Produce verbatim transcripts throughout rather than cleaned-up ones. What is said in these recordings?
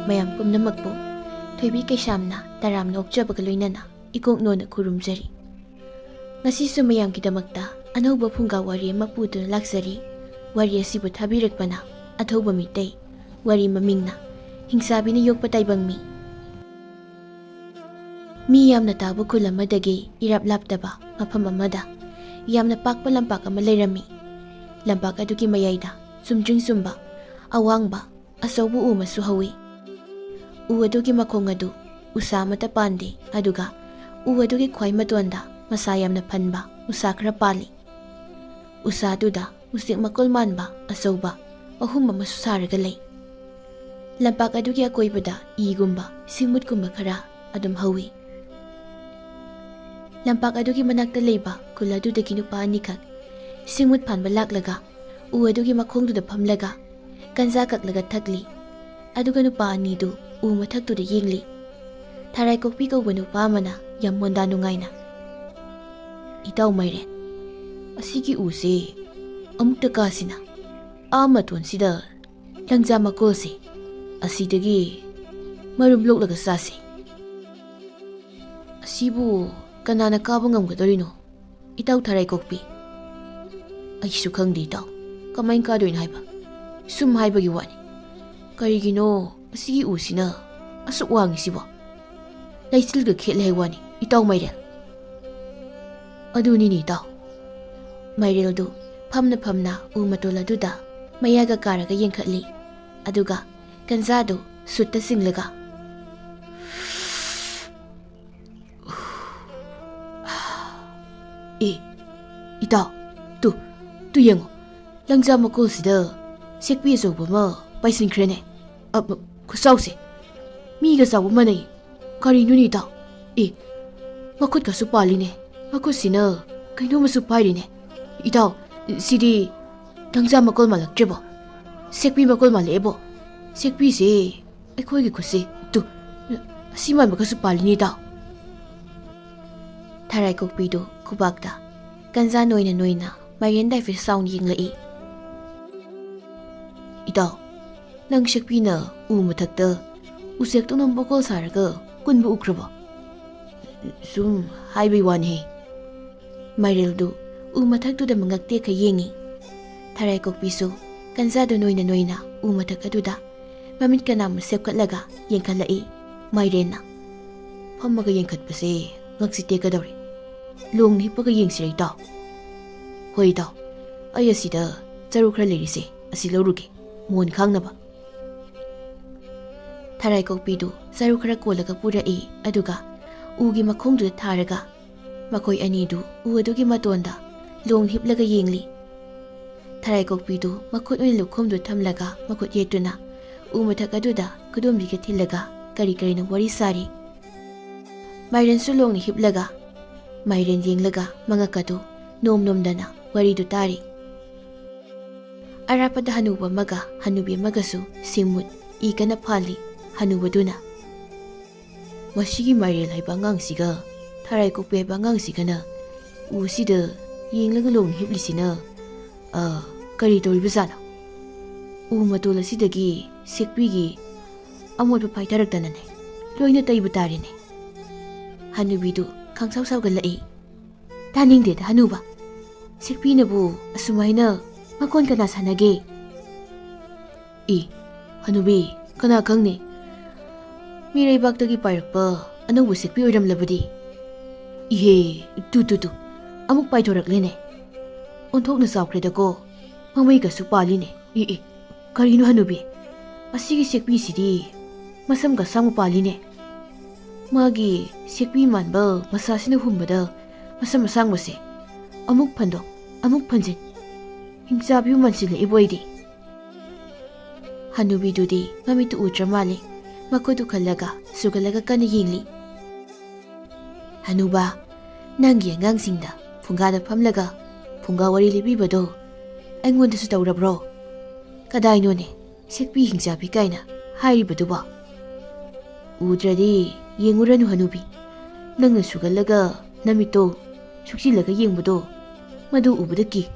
ꯃꯌꯥꯝ ꯄꯨꯝꯅꯃꯛꯄꯨ ꯊꯣꯏꯕꯤ ꯀꯩꯁꯥꯝꯅ ꯇꯔꯥꯝꯅ ꯑꯣꯛꯆꯕꯒ ꯂꯣꯏꯅꯅ ꯏꯀꯣꯛ ꯅꯣꯟꯅ ꯈꯨꯔꯨꯝꯖꯔꯤ꯫ ꯉꯁꯤꯁꯨ ꯃꯌꯥꯝꯒꯤꯗꯃꯛꯇ ꯑꯅꯧꯕ ꯐꯨꯡꯒꯥ ꯋꯥꯔꯤ ꯑꯃ ꯄꯨꯗꯨꯅ ꯂꯥꯛꯆꯔꯤ꯫ ꯋꯥꯔꯤ ꯑꯁꯤꯕꯨ ꯊꯥꯕꯤꯔꯛꯄꯅ ꯑꯊꯧꯕ ꯃꯤꯇꯩ, ꯋꯥꯔꯤ ꯃꯃꯤꯡꯅ ꯍꯤꯡꯁꯥꯕꯤꯅ ꯌꯣꯛꯄ ꯇꯥꯏꯕꯪ ꯃꯤ꯫ ꯃꯤ ꯌꯥꯝꯅ ꯇꯥꯕ ꯈꯨꯜ ꯑꯃꯗꯒꯤ ꯏꯔꯥꯞ ꯂꯥꯞꯇꯕ ꯃꯐꯝ ꯑꯃꯗ ꯌꯥꯝꯅ ꯄꯥꯛꯄ ꯂꯝꯄꯥꯛ ꯑꯃ ꯂꯩꯔꯝꯃꯤ꯫ ꯂꯝꯄꯥꯛ ꯑꯗꯨꯒꯤ ꯃꯌꯥꯏꯗ ꯆꯨꯝꯗ꯭ꯔꯤꯡ ꯆꯨꯝꯕ, ꯑꯋꯥꯡꯕ, ꯑꯆꯧꯕ ꯎ ꯑꯃꯁꯨ ꯍꯧꯏ꯫ ꯎ ꯑꯗꯨꯒꯤ ꯃꯈꯣꯡ ꯑꯗꯨ ꯎꯁꯥ ꯑꯃꯠꯇ ꯄꯥꯟꯗꯦ, ꯑꯗꯨꯒ ꯎ ꯑꯗꯨꯒꯤ ꯈ꯭ꯋꯥꯏ ꯃꯇꯣꯟꯗ ꯃꯁꯥ ꯌꯥꯝꯅ ꯐꯟꯕ ꯎꯁꯥ ꯈꯔ ꯄꯥꯜꯂꯤ꯫ ꯎꯁꯥꯗꯨꯗ ꯎꯆꯦꯛ ꯃꯀꯣꯜ ꯃꯥꯟꯕ ꯑꯆꯧꯕ ꯑꯍꯨꯝ ꯑꯃꯁꯨ ꯁꯥꯔꯒ ꯂꯩ꯫ ꯂꯝꯄꯥꯛ ꯑꯗꯨꯒꯤ ꯑꯀꯣꯏꯕꯗ ꯏꯒꯨꯝꯕ, ꯁꯤꯡꯃꯨꯠꯀꯨꯝꯕ ꯈꯔ ꯑꯗꯨꯝ ꯍꯧꯏ꯫ ꯂꯝꯄꯥꯛ ꯑꯗꯨꯒꯤ ꯃꯅꯥꯛꯇ ꯂꯩꯕ ꯈꯨꯜ ꯑꯗꯨꯗꯒꯤ ꯅꯨꯄꯥ ꯑꯅꯤꯈꯛ ꯁꯤꯡꯃꯨꯠ ꯐꯥꯟꯕ ꯂꯥꯛꯂꯒ ꯎ ꯑꯗꯨꯒꯤ ꯃꯈꯣꯡꯗꯨꯗ ꯐꯝꯂꯒ ꯀꯟꯖꯥ ꯀꯛꯂꯒ ꯊꯛꯂꯤ꯫ ꯑꯗꯨꯒ ꯅꯨꯄꯥ ꯑꯅꯤꯗꯨ ꯎ ꯃꯊꯛꯇꯨꯗ ꯌꯦꯡꯂꯤ꯫ ꯊꯔꯥꯏ ꯀꯣꯛꯄꯤ ꯀꯧꯕ ꯅꯨꯄꯥ ꯑꯃꯅ ꯌꯥꯝ ꯃꯣꯟꯗꯥ ꯅꯨꯡꯉꯥꯏꯅ, "ꯏꯇꯥꯎ ꯃꯥꯏꯔꯦꯟ, ꯑꯁꯤꯒꯤ ꯎꯁꯦ ꯑꯃꯨꯛꯇ ꯀꯥꯁꯤꯅ, ꯑꯥ ꯃꯇꯣꯟꯁꯤꯗ ꯂꯪꯖꯥ ꯃꯀꯣꯜꯁꯦ, ꯑꯁꯤꯗꯒꯤ ꯃꯔꯨꯝ ꯂꯣꯛꯂꯒ ꯆꯥꯁꯤ꯫ ꯑꯁꯤꯕꯨ ꯀꯅꯥꯅ ꯀꯥꯕ ꯉꯝꯒꯗꯧꯔꯤꯅꯣ, ꯏꯇꯥꯎ ꯊꯔꯥꯏ ꯀꯣꯛꯄꯤ?" "ꯑꯩꯁꯨ ꯈꯪꯗꯦ ꯏꯇꯥꯎ, ꯀꯃꯥꯏꯅ ꯀꯥꯗꯣꯏꯅꯣ ꯍꯥꯏꯕ꯫ ꯁꯨꯝ ꯍꯥꯏꯕꯒꯤ ꯋꯥꯅꯤ꯫ ꯀꯔꯤꯒꯤꯅꯣ ꯑꯁꯤꯒꯤ ꯎꯁꯤꯅ ꯑꯁꯨꯛ ꯋꯥꯡꯉꯤꯁꯤꯕꯣ? ꯂꯩꯆꯤꯜꯒ ꯈꯦꯠꯂꯦ ꯍꯥꯏ ꯋꯥꯅꯤ, ꯏꯇꯥꯎ ꯃꯥꯏꯔꯦꯜ꯫" "ꯑꯗꯨꯅꯤꯅꯦ ꯏꯇꯥꯎ꯫" ꯃꯥꯏꯔꯦꯜꯗꯨ ꯐꯝꯅ ꯐꯝꯅ ꯎ ꯃꯇꯣꯜ ꯑꯗꯨꯗ ꯃꯌꯥꯒ ꯀꯥꯔꯒ ꯌꯦꯡꯈꯠꯂꯤ꯫ ꯑꯗꯨꯒ ꯀꯟꯖꯥꯗꯨ ꯁꯨꯠꯇ ꯆꯤꯡꯂꯒ, "ꯑꯦ, ꯏꯇꯥꯎ, ꯇꯨ, ꯇꯨ ꯌꯦꯡꯉꯣ, ꯂꯪꯖꯥ ꯃꯀꯣꯜꯁꯤꯗ ꯁꯦꯛꯄꯤ ꯑꯆꯧꯕ ꯑꯃ ꯄꯥꯏꯁꯤꯟꯈ꯭ꯔꯦꯅꯦ꯫ ꯑ, ꯈꯨꯆꯥꯎꯁꯦ ꯃꯤꯒ ꯆꯥꯎꯕ ꯃꯥꯟꯅꯩ꯫ ꯀꯔꯤꯅꯣꯅꯦ ꯏꯇꯥꯎ? ꯑꯦ, ꯃꯈꯨꯠꯀꯁꯨ ꯄꯥꯜꯂꯤꯅꯦ꯫ ꯃꯈꯨꯠꯁꯤꯅ ꯀꯩꯅꯣꯝꯃꯁꯨ ꯄꯥꯏꯔꯤꯅꯦ꯫ ꯏꯇꯥꯎ, ꯁꯤꯗꯤ ꯂꯪꯖꯥ ꯃꯀꯣꯜ ꯃꯥꯜꯂꯛꯇ꯭ꯔꯦꯕꯣ꯫ ꯁꯦꯛꯄꯤ ꯃꯀꯣꯜ ꯃꯥꯜꯂꯛꯑꯦꯕꯣ꯫ ꯁꯦꯛꯄꯤꯁꯦ ꯑꯩꯈꯣꯏꯒꯤ ꯈꯨꯠꯁꯦ, ꯇꯨ, ꯑꯁꯤ ꯃꯥꯟꯕꯒꯁꯨ ꯄꯥꯜꯂꯤꯅꯦ ꯏꯇꯥꯎ꯫" ꯊꯔꯥꯏ ꯀꯣꯛꯄꯤꯗꯨ ꯈꯨꯕꯥꯛꯇ ꯀꯟꯖꯥ ꯅꯣꯏꯅ ꯅꯣꯏꯅ ꯃꯥꯏꯔꯦꯟꯗ ꯍꯥꯏꯐꯦꯠ ꯁꯥꯎꯅ ꯌꯦꯡꯂꯛꯏ꯫ "ꯏꯇꯥꯎ, ꯅꯪ ꯁꯦꯛꯄꯤꯅ ꯎ ꯃꯊꯛꯇ ꯎꯆꯦꯛꯇꯧꯅ ꯃꯀꯣꯜ ꯁꯥꯔꯒ ꯀꯨꯟꯕꯨ ꯎꯈ꯭ꯔꯕꯣ? ꯁꯨꯝ ꯍꯥꯏꯕꯩ ꯋꯥꯅꯤꯍꯦ꯫ ꯃꯥꯏꯔꯦꯜꯗꯨ ꯎ ꯃꯊꯛꯇꯨꯗ ꯃꯉꯛ ꯇꯦꯛꯈ ꯌꯦꯡꯉꯤ꯫ ꯊꯔꯥꯏ ꯀꯣꯛꯄꯤꯁꯨ ꯀꯟꯖꯥꯗꯨ ꯅꯣꯏꯅ ꯅꯣꯏꯅ ꯎ ꯃꯊꯛ ꯑꯗꯨꯗ ꯃꯃꯤꯠ ꯀꯅꯥꯃ ꯁꯦꯞꯀꯠꯂꯒ ꯌꯦꯡꯈꯠꯂꯛꯏ꯫ ꯃꯥꯏꯔꯦꯟꯅ, "ꯐꯝꯃꯒ ꯌꯦꯡꯈꯠꯄꯁꯦ ꯉꯛꯁꯤ ꯇꯦꯛꯀꯗꯧꯔꯦ꯫ ꯂꯣꯡꯅ ꯍꯤꯞꯄꯒ ꯌꯦꯡꯁꯤꯔ ꯏꯇꯥꯎ?" "ꯍꯣꯏ ꯏꯇꯥꯎ, ꯑꯩ ꯑꯁꯤꯗ ꯆꯔꯨ ꯈꯔ ꯂꯩꯔꯤꯁꯦ, ꯑꯁꯤ ꯂꯧꯔꯨꯒꯦ, ꯃꯣꯟ ꯈꯥꯡꯅꯕ꯫" ꯊꯔꯥꯏ ꯀꯣꯛꯄꯤꯗꯨ ꯆꯔꯨ ꯈꯔ ꯀꯣꯜꯂꯒ ꯄꯨꯔꯛꯏ, ꯑꯗꯨꯒ ꯎꯒꯤ ꯃꯈꯣꯡꯗꯨꯗ ꯊꯥꯔꯒ ꯃꯈꯣꯏ ꯑꯅꯤꯗꯨ ꯎ ꯑꯗꯨꯒꯤ ꯃꯇꯣꯟꯗ ꯂꯣꯡ ꯍꯤꯞꯂꯒ ꯌꯦꯡꯂꯤ꯫ ꯊꯔꯥꯏ ꯀꯣꯛꯄꯤꯗꯨ ꯃꯈꯨꯠ ꯑꯣꯏꯅ ꯂꯨꯈꯣꯝꯗꯨ ꯊꯝꯂꯒ ꯃꯈꯨꯠ ꯌꯦꯠꯇꯨꯅ ꯎ ꯃꯊꯛ ꯑꯗꯨꯗ ꯈꯨꯗꯣꯝꯕꯤꯒ ꯊꯤꯜꯂꯒ ꯀꯔꯤ ꯀꯔꯤꯅꯣ ꯋꯥꯔꯤ ꯁꯥꯔꯤ꯫ ꯃꯥꯏꯔꯦꯟꯁꯨ ꯂꯣꯡꯅ ꯍꯤꯞꯂꯒ ꯃꯥꯏꯔꯦꯟ ꯌꯦꯡꯂꯒ ꯃꯉꯛ ꯑꯗꯨ ꯅꯣꯝ ꯅꯣꯝꯗꯅ ꯋꯥꯔꯤꯗꯨ ꯇꯥꯔꯤ꯫ ꯑꯔꯥꯞꯄꯗ ꯍꯅꯨꯕ ꯑꯃꯒ ꯍꯅꯨꯕꯤ ꯑꯃꯒꯁꯨ ꯁꯤꯡꯃꯨꯠ ꯏ ꯀꯟꯅ ꯐꯥꯜꯂꯤ꯫ ꯍꯅꯨꯕꯗꯨꯅ, "ꯃꯁꯤꯒꯤ ꯃꯥꯏꯔꯦꯜ ꯍꯥꯏꯕ ꯑꯉꯥꯡꯁꯤꯒ ꯊꯔꯥꯏ ꯀꯣꯛꯄꯤ ꯍꯥꯏꯕ ꯑꯉꯥꯡꯁꯤꯒꯅ ꯎꯁꯤꯗ ꯌꯦꯡꯂꯒ ꯂꯣꯡꯅ ꯍꯤꯞꯂꯤꯁꯤꯅ, ꯑ, ꯀꯔꯤ ꯇꯧꯔꯤꯕꯖꯥꯠꯅꯣ? ꯎ ꯃꯇꯣꯜ ꯑꯁꯤꯗꯒꯤ ꯁꯦꯛꯄꯤꯒꯤ ꯑꯃꯣꯠꯄ ꯐꯥꯏꯊꯔꯛꯇꯅꯅꯦ, ꯂꯣꯏꯅ ꯇꯩꯕ ꯇꯥꯔꯦꯅꯦ꯫" ꯍꯅꯨꯕꯤꯗꯨ ꯈꯪꯁꯥꯎ ꯁꯥꯎꯒꯠꯂꯛꯏ꯫ "ꯇꯥꯅꯤꯡꯗꯦꯗ ꯍꯅꯨꯕ, ꯁꯦꯛꯄꯤꯅꯕꯨ ꯑꯁꯨꯃꯥꯏꯅ ꯃꯀꯣꯟ ꯀꯅꯥ ꯁꯥꯟꯅꯒꯦ?" "ꯏ, ꯍꯅꯨꯕꯤ, ꯀꯅꯥ ꯈꯪꯅꯤ? ꯃꯤꯔꯩꯕꯥꯛꯇꯒꯤ ꯄꯥꯏꯔꯛꯄ ꯑꯅꯧꯕ ꯁꯦꯛꯄꯤ ꯑꯣꯏꯔꯝꯂꯕꯗꯤ?" "ꯏꯍꯦ, ꯇꯨ, ꯇꯨ, ꯇꯨ, ꯑꯃꯨꯛ ꯄꯥꯏꯊꯣꯔꯛꯂꯦꯅꯦ꯫ ꯑꯣꯟꯊꯣꯛꯅ ꯆꯥꯎꯈ꯭ꯔꯦꯗꯀꯣ, ꯃꯃꯩꯒꯁꯨ ꯄꯥꯜꯂꯤꯅꯦ꯫ ꯏ, ꯏ, ꯀꯔꯤꯅꯣ ꯍꯅꯨꯕꯤ? ꯑꯁꯤꯒꯤ ꯁꯦꯛꯄꯤꯁꯤꯗꯤ ꯃꯁꯝꯒ ꯑꯁꯥꯡꯕ ꯄꯥꯜꯂꯤꯅꯦ꯫ ꯃꯥꯒꯤ ꯁꯦꯛꯄꯤ ꯃꯥꯟꯕ ꯃꯁꯥꯁꯤꯅ ꯍꯨꯝꯕꯗ ꯃꯁꯝ ꯑꯁꯥꯡꯕꯁꯦ ꯑꯃꯨꯛ ꯐꯟꯗꯣꯛ, ꯑꯃꯨꯛ ꯐꯟꯖꯤꯟ꯫ ꯍꯤꯡꯆꯥꯕꯤꯕꯨ ꯃꯥꯟꯁꯤꯜꯂꯛꯏꯕꯣ ꯑꯩꯗꯤ꯫" ꯍꯅꯨꯕꯤꯗꯨꯗꯤ ꯃꯃꯤꯠꯇꯨ ꯎꯗ꯭ꯔ ꯃꯥꯜꯂꯦ꯫ ꯃꯈꯨꯠꯇꯨ ꯈꯜꯂꯒ ꯁꯨꯒꯠꯂꯒ ꯀꯟꯅ ꯌꯦꯡꯂꯤ꯫ "ꯍꯅꯨꯕ, ꯅꯪꯒꯤ ꯑꯉꯥꯡꯁꯤꯡꯗ ꯐꯨꯡꯒꯥꯗ ꯐꯝꯂꯒ ꯐꯨꯡꯒꯥ ꯋꯥꯔꯤ ꯂꯤꯕꯤꯕꯗꯣ ꯑꯩꯉꯣꯟꯗꯁꯨ ꯇꯧꯔꯕ꯭ꯔꯣ? ꯀꯗꯥꯏꯅꯣꯅꯦ ꯁꯦꯛꯄꯤ ꯍꯤꯡꯆꯥꯕꯤ ꯀꯥꯏꯅ ꯍꯥꯏꯔꯤꯕꯗꯨꯕꯣ? ꯎꯗ꯭ꯔꯗꯤ ꯌꯦꯡꯉꯨꯔꯅꯨ ꯍꯅꯨꯕꯤ, ꯅꯪꯅ ꯁꯨꯒꯠꯂꯒ ꯅꯃꯤꯠꯇꯣ ꯁꯨꯛꯆꯤꯜꯂꯒ ꯌꯦꯡꯕꯗꯣ, ꯃꯗꯨ ꯎꯕꯗ ꯀꯤ꯫"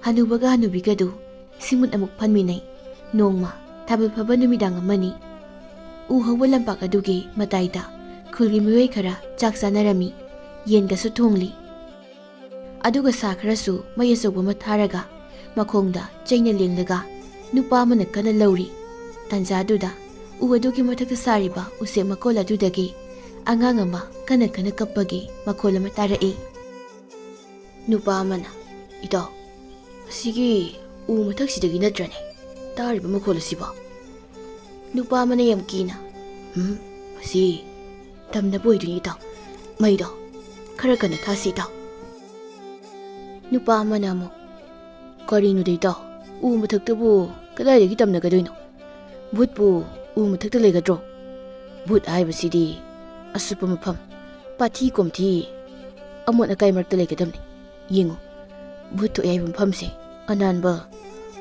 ꯍꯅꯨꯕꯒ ꯍꯅꯨꯕꯤꯒꯗꯨ ꯁꯤꯃꯨꯠ ꯑꯃꯨꯛ ꯐꯟꯃꯤꯟꯅꯩ꯫ ꯅꯣꯡꯃ ꯊꯥꯕꯜ ꯐꯥꯕ ꯅꯨꯃꯤꯗꯥꯡ ꯑꯃꯅꯤ꯫ ꯎ ꯍꯧꯕ ꯂꯝꯄꯥꯛ ꯑꯗꯨꯒꯤ ꯃꯇꯥꯏꯗ ꯈꯨꯜꯒꯤ ꯃꯤꯑꯣꯏ ꯈꯔ ꯆꯥꯛ ꯆꯥꯅꯔꯝꯃꯤ꯫ ꯌꯦꯟꯒꯁꯨ ꯊꯣꯡꯂꯤ꯫ ꯑꯗꯨꯒ ꯁꯥ ꯈꯔꯁꯨ ꯃꯩ ꯑꯆꯧꯕ ꯑꯃ ꯊꯥꯔꯒ ꯃꯈꯣꯡꯗ ꯆꯩꯅ ꯂꯦꯡꯂꯒ ꯅꯨꯄꯥ ꯑꯃꯅ ꯀꯟꯅ ꯂꯧꯔꯤ꯫ ꯇꯥꯟꯖꯥꯗꯨꯗ ꯎ ꯑꯗꯨꯒꯤ ꯃꯊꯛꯇ ꯁꯥꯔꯤꯕ ꯎꯆꯦꯛ ꯃꯀꯣꯜ ꯑꯗꯨꯗꯒꯤ ꯑꯉꯥꯡ ꯑꯃ ꯀꯟꯅ ꯀꯟꯅ ꯀꯞꯄꯒꯤ ꯃꯈꯣꯜ ꯑꯃ ꯇꯥꯔꯛꯏ꯫ ꯅꯨꯄꯥ ꯑꯃꯅ, "ꯏꯇꯥꯎ, ꯑꯁꯤꯒꯤ ꯎ ꯃꯊꯛꯁꯤꯗꯒꯤ ꯅꯠꯇ꯭ꯔꯅꯦ ꯇꯥꯔꯤꯕ ꯃꯈꯣꯜ ꯑꯁꯤꯕꯣ?" ꯅꯨꯄꯥ ꯑꯃꯅ ꯌꯥꯝ ꯀꯤꯅ, "ꯎꯝ, ꯑꯁꯤ ꯇꯝꯅꯕ ꯑꯣꯏꯗꯣꯏꯅꯤ ꯏꯇꯥꯎ꯫ ꯃꯩꯗꯣ ꯈꯔ ꯀꯟꯅ ꯊꯥꯁꯤ ꯏꯇꯥꯎ꯫" ꯅꯨꯄꯥ ꯑꯃꯅ ꯑꯃꯨꯛ, "ꯀꯔꯤꯅꯣꯗ ꯏꯇꯥꯎ, ꯎ ꯃꯊꯛꯇꯕꯨ ꯀꯗꯥꯏꯗꯒꯤ ꯇꯝꯅꯒꯗꯣꯏꯅꯣ? ꯚꯨꯠꯄꯨ ꯎ ꯃꯊꯛꯇ ꯂꯩꯒꯗ꯭ꯔꯣ? ꯚꯨꯠ ꯍꯥꯏꯕꯁꯤꯗꯤ ꯑꯁꯨꯞꯄ ꯃꯐꯝ, ꯄꯥꯊꯤ ꯀꯣꯝꯊꯤ, ꯑꯃꯣꯠ ꯑꯀꯥꯏ ꯃꯔꯛꯇ ꯂꯩꯒꯗꯕꯅꯤ꯫ ꯌꯦꯡꯉꯨ, ꯚꯨꯠ ꯊꯣꯛꯑꯦ ꯍꯥꯏꯕ ꯃꯐꯝꯁꯦ ꯑꯅꯥꯟꯕ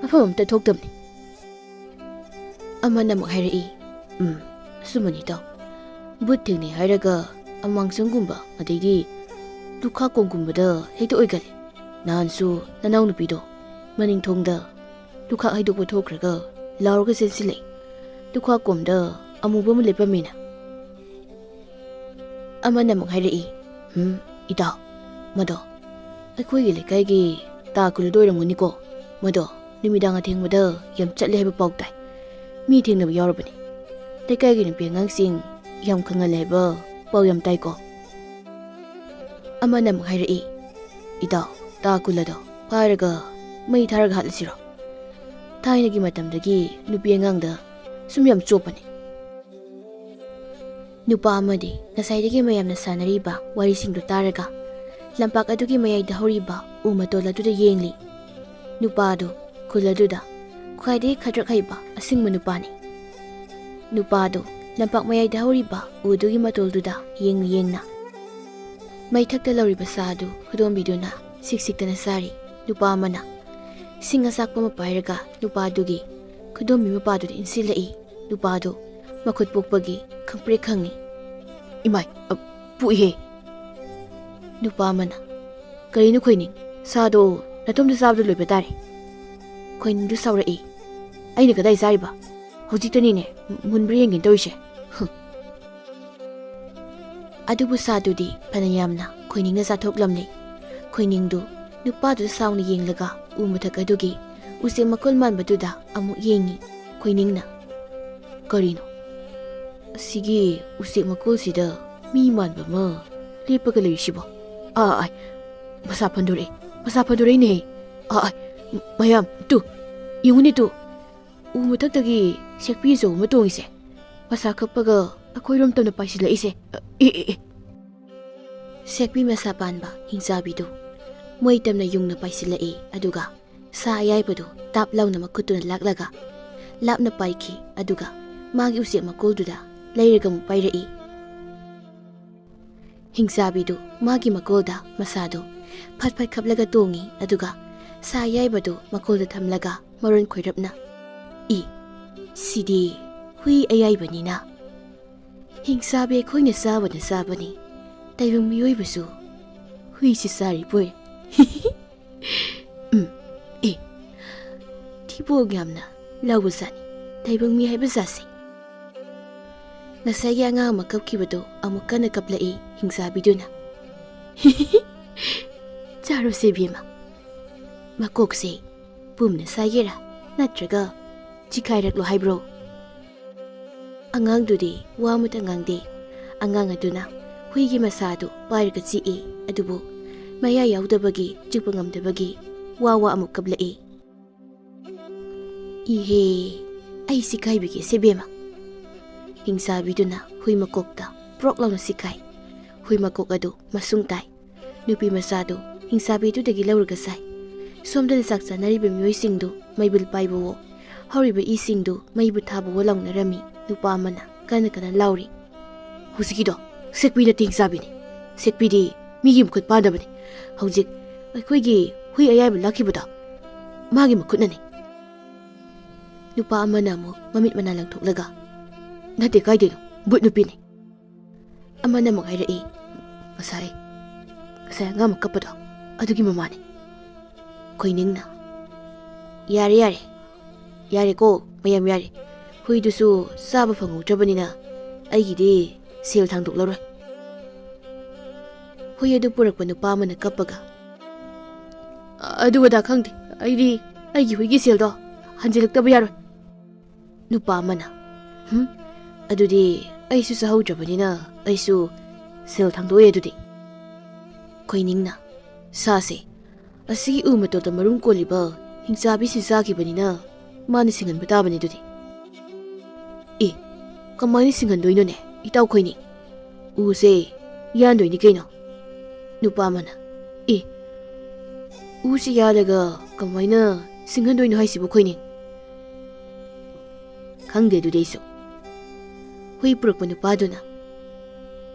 ꯃꯐꯝ ꯑꯃꯠꯇ ꯊꯣꯛꯇꯕꯅꯤ꯫" ꯑꯃꯅ ꯑꯃꯨꯛ ꯍꯥꯏꯔꯛꯏ, "ꯎꯝ, ꯑꯆꯨꯝꯕꯅꯤ ꯏꯇꯥꯎ꯫ ꯚꯨꯠ ꯊꯦꯡꯅꯩ ꯍꯥꯏꯔꯒ ꯑꯃꯥꯡꯁꯪꯒꯨꯝꯕ ꯑꯗꯩꯗꯤ ꯂꯨꯈꯥꯛꯀꯣꯝꯒꯨꯝꯕꯗ ꯍꯦꯛꯇ ꯑꯣꯏꯒꯜꯂꯤ꯫ ꯅꯍꯥꯟꯁꯨ ꯅꯅꯥꯎꯅꯨꯄꯤꯗꯣ ꯃꯅꯤꯡ ꯊꯣꯡꯗ ꯂꯨꯈꯥꯛ ꯍꯩꯗꯣꯛꯄ ꯊꯣꯛꯈ꯭ꯔꯒ ꯂꯥꯎꯔꯒ ꯆꯦꯟꯁꯤꯜꯂꯛꯏ꯫ ꯂꯨꯈꯥꯛꯀꯣꯝꯗ ꯑꯃꯨꯕ ꯑꯃ ꯂꯦꯞꯄꯝꯃꯤꯅ꯫" ꯑꯃꯅ ꯑꯃꯨꯛ ꯍꯥꯏꯔꯛꯏ, "ꯎꯝ, ꯏꯇꯥꯎ, ꯃꯗꯣ ꯑꯩꯈꯣꯏꯒꯤ ꯂꯩꯀꯥꯏꯒꯤ ꯇꯥ ꯀꯨꯜꯂꯗꯣ ꯑꯣꯏꯔꯝꯒꯅꯤꯀꯣ꯫ ꯃꯗꯣ ꯅꯨꯃꯤꯗꯥꯡ ꯑꯊꯦꯡꯕꯗ ꯌꯥꯝ ꯆꯠꯂꯦ ꯍꯥꯏꯕ ꯄꯥꯎ ꯇꯥꯏ꯫ ꯃꯤ ꯊꯦꯡꯅꯕ ꯌꯥꯎꯔꯕꯅꯤ꯫ ꯂꯩꯀꯥꯏꯒꯤ ꯅꯨꯄꯤ ꯑꯉꯥꯡꯁꯤꯡ ꯌꯥꯝ ꯈꯪꯍꯜꯂꯦ ꯍꯥꯏꯕ ꯄꯥꯎ ꯌꯥꯝ ꯇꯥꯏꯀꯣ꯫" ꯑꯃꯅ ꯑꯃꯨꯛ ꯍꯥꯏꯔꯛꯏ, "ꯏꯇꯥꯎ, ꯇꯥ ꯀꯨꯜꯂꯗꯣ ꯐꯥꯔꯒ ꯃꯩ ꯊꯥꯔꯒ ꯍꯥꯠꯂꯁꯤꯔꯣ? ꯊꯥꯏꯅꯒꯤ ꯃꯇꯝꯗꯒꯤ ꯅꯨꯄꯤ ꯑꯉꯥꯡꯗ ꯁꯨꯝ ꯌꯥꯝ ꯆꯣꯞꯄꯅꯤ꯫" ꯅꯨꯄꯥ ꯑꯃꯗꯤ ꯉꯁꯥꯏꯗꯒꯤ ꯃꯌꯥꯝꯅ ꯁꯥꯟꯅꯔꯤꯕ ꯋꯥꯔꯤꯁꯤꯡꯗꯨ ꯇꯥꯔꯒ ꯂꯝꯄꯥꯛ ꯑꯗꯨꯒꯤ ꯃꯌꯥꯏꯗ ꯍꯧꯔꯤꯕ ꯎ ꯃꯇꯣꯜ ꯑꯗꯨꯗ ꯌꯦꯡꯂꯤ꯫ ꯅꯨꯄꯥ ꯑꯗꯨ ꯈꯨꯜ ꯑꯗꯨꯗ ꯈ꯭ꯋꯥꯏꯗꯒꯤ ꯈꯗ꯭ꯔꯛ ꯍꯩꯕ ꯑꯁꯤꯡꯕ ꯅꯨꯄꯥꯅꯤ꯫ ꯅꯨꯄꯥ ꯑꯗꯨ ꯂꯝꯄꯥꯛ ꯃꯌꯥꯏꯗ ꯍꯧꯔꯤꯕ ꯎ ꯑꯗꯨꯒꯤ ꯃꯇꯣꯜꯗꯨꯗ ꯌꯦꯡꯅ ꯌꯦꯡꯅ ꯃꯩꯊꯛꯇ ꯂꯧꯔꯤꯕ ꯁꯥ ꯑꯗꯨ ꯈꯨꯗꯣꯝꯕꯤꯗꯨꯅ ꯁꯤꯛ ꯁꯤꯛꯇꯅ ꯆꯥꯔꯤ꯫ ꯅꯨꯄꯥ ꯑꯃꯅ ꯁꯤꯡ ꯑꯆꯥꯛꯄ ꯑꯃ ꯄꯥꯏꯔꯒ ꯅꯨꯄꯥ ꯑꯗꯨꯒꯤ ꯈꯨꯗꯣꯝꯕꯤ ꯃꯄꯥꯗꯨꯗ ꯏꯟꯁꯤꯜꯂꯛꯏ꯫ ꯅꯨꯄꯥ ꯑꯗꯨ ꯃꯈꯨꯠ ꯄꯣꯛꯄꯒꯤ ꯈꯪꯄ꯭ꯔꯦꯛ ꯈꯪꯉꯤ꯫ "ꯏꯃꯥꯏ, ꯑ, ꯄꯣꯛꯏꯍꯦ!" ꯅꯨꯄꯥ ꯑꯃꯅ, "ꯀꯔꯤꯅꯣ ꯈꯣꯏꯅꯤꯡ? ꯁꯥꯗꯣ ꯅꯇꯣꯝꯇ ꯆꯥꯕꯗ ꯂꯣꯏꯕ ꯇꯥꯔꯦ꯫" ꯈꯣꯏꯅꯤꯡꯗꯨ ꯁꯥꯎꯔꯛꯏ꯫ "ꯑꯩꯅ ꯀꯗꯥꯏ ꯆꯥꯔꯤꯕ? ꯍꯧꯖꯤꯛꯇꯅꯤꯅꯦ ꯃꯨꯟꯕ꯭ꯔꯥ ꯌꯦꯡꯒꯦꯅ ꯇꯧꯔꯤꯁꯦ꯫ ꯍꯨꯝ꯫ ꯑꯗꯨꯕꯨ ꯁꯥꯗꯨꯗꯤ ꯐꯅ ꯌꯥꯝꯅ ꯈꯣꯏꯅꯤꯡꯅ ꯆꯥꯊꯣꯛꯂꯝꯂꯦ꯫ ꯈꯣꯏꯅꯤꯡꯗꯨ ꯅꯨꯄꯥꯗꯨꯗ ꯁꯥꯎꯅ ꯌꯦꯡꯂꯒ ꯎ ꯃꯊꯛ ꯑꯗꯨꯒꯤ ꯎꯆꯦꯛ ꯃꯀꯣꯜ ꯃꯥꯟꯕꯗꯨꯗ ꯑꯃꯨꯛ ꯌꯦꯡꯉꯤ꯫ ꯈꯣꯏꯅꯤꯡꯅ, "ꯀꯔꯤꯅꯣ? ꯑꯁꯤꯒꯤ ꯎꯆꯦꯛ ꯃꯀꯣꯜꯁꯤꯗ ꯃꯤ ꯃꯥꯟꯕ ꯑꯃ ꯂꯦꯞꯄꯒ ꯂꯩꯔꯤꯁꯤꯕꯣ? ꯑꯥ, ꯑꯥ, ꯃꯁꯥ ꯐꯟꯗꯣꯔꯛꯑꯦ, ꯃꯁꯥ ꯐꯟꯗꯣꯔꯛꯏꯅꯦꯍꯦ꯫ ꯑꯥ, ꯑꯥ, ꯃꯌꯥꯝ, ꯇꯨ, ꯌꯦꯡꯉꯨꯅꯦ ꯇꯨ꯫ ꯎ ꯃꯊꯛꯇꯒꯤ ꯁꯦꯛꯄꯤ ꯑꯆꯧꯕ ꯑꯃ ꯇꯣꯡꯉꯤꯁꯦ꯫ ꯃꯁꯥ ꯀꯞꯄꯒ ꯑꯩꯈꯣꯏꯔꯣꯝ ꯇꯝꯅ ꯄꯥꯏꯁꯤꯜꯂꯛꯏꯁꯦ꯫ ꯑꯦ, ꯑꯦ, ꯑꯦ, ꯑꯦ꯫" ꯁꯦꯛꯄꯤ ꯃꯁꯥ ꯄꯥꯟꯕ ꯍꯤꯡꯆꯥꯕꯤꯗꯨ ꯃꯣꯏ ꯇꯝꯅ ꯌꯨꯡꯅ ꯄꯥꯏꯁꯤꯜꯂꯛꯏ, ꯑꯗꯨꯒ ꯁꯥ ꯑꯌꯥꯏꯕꯗꯨ ꯇꯥꯞ ꯂꯥꯎꯅ ꯃꯈꯨꯠꯇꯨꯅ ꯂꯥꯛꯂꯒ ꯂꯥꯞꯅ ꯄꯥꯏꯈꯤ, ꯑꯗꯨꯒ ꯃꯥꯒꯤ ꯎꯆꯦꯛ ꯃꯀꯣꯜꯗꯨꯗ ꯂꯩꯔꯒ ꯑꯃꯨꯛ ꯄꯥꯏꯔꯛꯏ꯫ ꯍꯤꯡꯆꯥꯕꯤꯗꯨ ꯃꯥꯒꯤ ꯃꯀꯣꯜꯗ ꯃꯁꯥꯗꯨ ꯐꯠ ꯐꯠ ꯈꯞꯂꯒ ꯇꯣꯡꯉꯤ, ꯑꯗꯨꯒ ꯁꯥ ꯑꯌꯥꯏꯕꯗꯨ ꯃꯀꯣꯜꯗ ꯊꯝꯂꯒ ꯃꯔꯣꯟ ꯈꯣꯏꯔꯞꯅ, "ꯏ, ꯁꯤꯗꯤ ꯍꯨꯏ ꯑꯌꯥꯏꯕꯅꯤꯅ꯫ ꯍꯤꯡꯆꯥꯕꯤ ꯑꯩꯈꯣꯏꯅ ꯆꯥꯕꯅ ꯆꯥꯕꯅꯤ, ꯇꯥꯏꯕꯪ ꯃꯤꯑꯣꯏꯕꯁꯨ ꯍꯨꯏꯁꯤ ꯆꯥꯔꯤꯕꯣꯏ꯫" ꯎꯝ, ꯑꯦ, ꯊꯤꯕꯣꯡ ꯌꯥꯝꯅ ꯂꯥꯎꯕꯖꯥꯠꯅꯤ ꯇꯥꯏꯕꯪ ꯃꯤ ꯍꯥꯏꯕ ꯖꯥꯠꯁꯦ꯫ ꯉꯁꯥꯏꯒꯤ ꯑꯉꯥꯡ ꯑꯃ ꯀꯞꯈꯤꯕꯗꯣ ꯑꯃꯨꯛ ꯀꯟꯅ ꯀꯞꯂꯛꯏ ꯍꯤꯡꯆꯥꯕꯤꯗꯨꯅ꯫ "ꯆꯥꯔꯣꯁꯦ ꯏꯕꯦꯝꯃ, ꯃꯀꯣꯛꯁꯦ ꯄꯨꯝꯅ ꯁꯥꯏꯒꯦꯔꯥ ꯅꯠꯇ꯭ꯔꯒ ꯆꯤꯈꯥꯏꯔꯛꯂꯣ ꯍꯥꯏꯕ꯭ꯔꯣ?" ꯑꯉꯥꯡꯗꯨꯗꯤ ꯋꯥ ꯑꯃꯇ ꯉꯥꯡꯗꯦ꯫ ꯑꯉꯥꯡ ꯑꯗꯨꯅ ꯍꯨꯏꯒꯤ ꯃꯁꯥꯗꯨ ꯄꯥꯏꯔꯒ ꯆꯤꯛꯏ, ꯑꯗꯨꯕꯨ ꯃꯌꯥ ꯌꯥꯎꯗꯕꯒꯤ ꯆꯤꯛꯄ ꯉꯝꯗꯕꯒꯤ ꯋꯥ ꯋꯥ ꯑꯃꯨꯛ ꯀꯞꯂꯛꯏ꯫ "ꯏꯍꯦ, ꯑꯩ ꯁꯤꯈꯥꯏꯕꯤꯒꯦꯁꯦ ꯏꯕꯦꯝꯃ꯫" ꯍꯤꯡꯆꯥꯕꯤꯗꯨꯅ ꯍꯨꯏ ꯃꯀꯣꯛꯇ ꯄ꯭ꯔꯣꯛ ꯂꯥꯎꯅ ꯁꯤꯈꯥꯏ꯫ ꯍꯨꯏ ꯃꯀꯣꯛ ꯑꯗꯨ ꯃꯁꯨꯡ ꯇꯥꯏ꯫ ꯅꯨꯄꯤ ꯃꯆꯥꯗꯨ ꯍꯤꯡꯆꯥꯕꯤꯗꯨꯗꯒꯤ ꯂꯧꯔꯒ ꯆꯥꯏ꯫ ꯁꯣꯝꯗꯅ ꯆꯥꯛ ꯆꯥꯅꯔꯤꯕ ꯃꯤꯑꯣꯏꯁꯤꯡꯗꯨ ꯃꯩꯕꯨꯜ ꯄꯥꯏꯕꯋꯣ, ꯍꯧꯔꯤꯕ ꯏꯁꯤꯡꯗꯨ ꯃꯩꯕꯨ ꯊꯥꯕꯋꯣ ꯂꯥꯎꯅꯔꯝꯃꯤ꯫ ꯅꯨꯄꯥ ꯑꯃꯅ ꯀꯟꯅ ꯀꯟꯅ ꯂꯥꯎꯔꯤ꯫ "ꯍꯧꯖꯤꯛꯀꯤꯗꯣ ꯁꯦꯛꯄꯤ ꯅꯠꯇꯦ ꯍꯤꯡꯆꯥꯕꯤꯅꯤ꯫ ꯁꯦꯛꯄꯤꯗꯤ ꯃꯤꯒꯤ ꯃꯈꯨꯠ ꯄꯥꯟꯗꯕꯅꯤ꯫ ꯍꯧꯖꯤꯛ ꯑꯩꯈꯣꯏꯒꯤ ꯍꯨꯏ ꯑꯌꯥꯏꯕ ꯂꯥꯛꯈꯤꯕꯗꯣ ꯃꯥꯒꯤ ꯃꯈꯨꯠꯅꯅꯤ꯫" ꯅꯨꯄꯥ ꯑꯃꯅ ꯑꯃꯨꯛ ꯃꯃꯤꯠ ꯃꯅꯥ ꯂꯪꯊꯣꯛꯂꯒ, "ꯅꯠꯇꯦ, ꯀꯥꯏꯗꯩꯅꯣ? ꯕꯨꯠ ꯅꯨꯄꯤꯅꯤ꯫" ꯑꯃꯅ ꯑꯃꯨꯛ ꯍꯥꯏꯔꯛꯏ, "ꯉꯁꯥꯏ, ꯉꯁꯥꯏ ꯑꯉꯥꯡ ꯑꯃ ꯀꯞꯄꯗꯣ, ꯑꯗꯨꯒꯤ ꯃꯃꯥꯅꯤ꯫" ꯈꯣꯏꯅꯤꯡꯅ, "ꯌꯥꯔꯦ, ꯌꯥꯔꯦ, ꯌꯥꯔꯦꯀꯣ, ꯃꯌꯥꯝ ꯌꯥꯔꯦ꯫ ꯍꯨꯏꯗꯨꯁꯨ ꯆꯥꯕ ꯐꯪꯍꯧꯗ꯭ꯔꯕꯅꯤꯅ ꯑꯩꯒꯤꯗꯤ ꯁꯦꯜ ꯊꯥꯡꯗꯣꯛꯂꯔꯣꯏ꯫ ꯍꯨꯏ ꯑꯗꯨ ꯄꯨꯔꯛꯄ ꯅꯨꯄꯥ ꯑꯃꯅ ꯀꯞꯄꯒ, "ꯑꯗꯨ ꯑꯗꯥ ꯈꯪꯗꯦ, ꯑꯩꯗꯤ ꯑꯩꯒꯤ ꯍꯨꯏꯒꯤ ꯁꯦꯜꯗꯣ ꯍꯟꯖꯤꯜꯂꯛꯇꯕ ꯌꯥꯔꯣꯏ"꯫ ꯅꯨꯄꯥ ꯑꯃꯅ, "ꯍꯨꯝ, ꯑꯗꯨꯗꯤ ꯑꯩꯁꯨ ꯆꯥꯍꯧꯗ꯭ꯔꯕꯅꯤꯅ ꯑꯩꯁꯨ ꯁꯦꯜ ꯊꯥꯡꯗꯣꯛꯑꯦ ꯑꯗꯨꯗꯤ"꯫ ꯈꯣꯏꯅꯤꯡꯅ, "ꯁꯥꯁꯦ, ꯑꯁꯤꯒꯤ ꯎ ꯃꯇꯣꯟꯗ ꯃꯔꯨꯝ ꯀꯣꯜꯂꯤꯕ ꯍꯤꯡꯆꯥꯕꯤꯁꯤ ꯆꯥꯈꯤꯕꯅꯤꯅ ꯃꯥꯅ ꯁꯤꯡꯍꯟꯕ ꯇꯥꯕꯅꯤ ꯑꯗꯨꯗꯤ"꯫ "ꯑꯦ, ꯀꯃꯥꯏꯅ ꯁꯤꯡꯍꯟꯗꯣꯏꯅꯣꯅꯦ, ꯏꯇꯥꯎ ꯈꯣꯏꯅꯤꯡ? ꯎꯁꯦ ꯌꯥꯟꯗꯣꯏꯅꯤ ꯀꯩꯅꯣ"꯫ ꯅꯨꯄꯥ ꯑꯃꯅ, "ꯑꯦ, ꯎꯁꯤ ꯌꯥꯜꯂꯒ ꯀꯃꯥꯏꯅ ꯁꯤꯡꯍꯟꯗꯣꯏꯅꯣ ꯍꯥꯏꯁꯤꯕꯨ ꯈꯣꯏꯅꯤꯡ?" "ꯈꯪꯗꯦ ꯑꯗꯨꯗꯤ ꯑꯩꯁꯨ"꯫ ꯍꯨꯏ ꯄꯨꯔꯛꯄ ꯅꯨꯄꯥꯗꯨꯅ,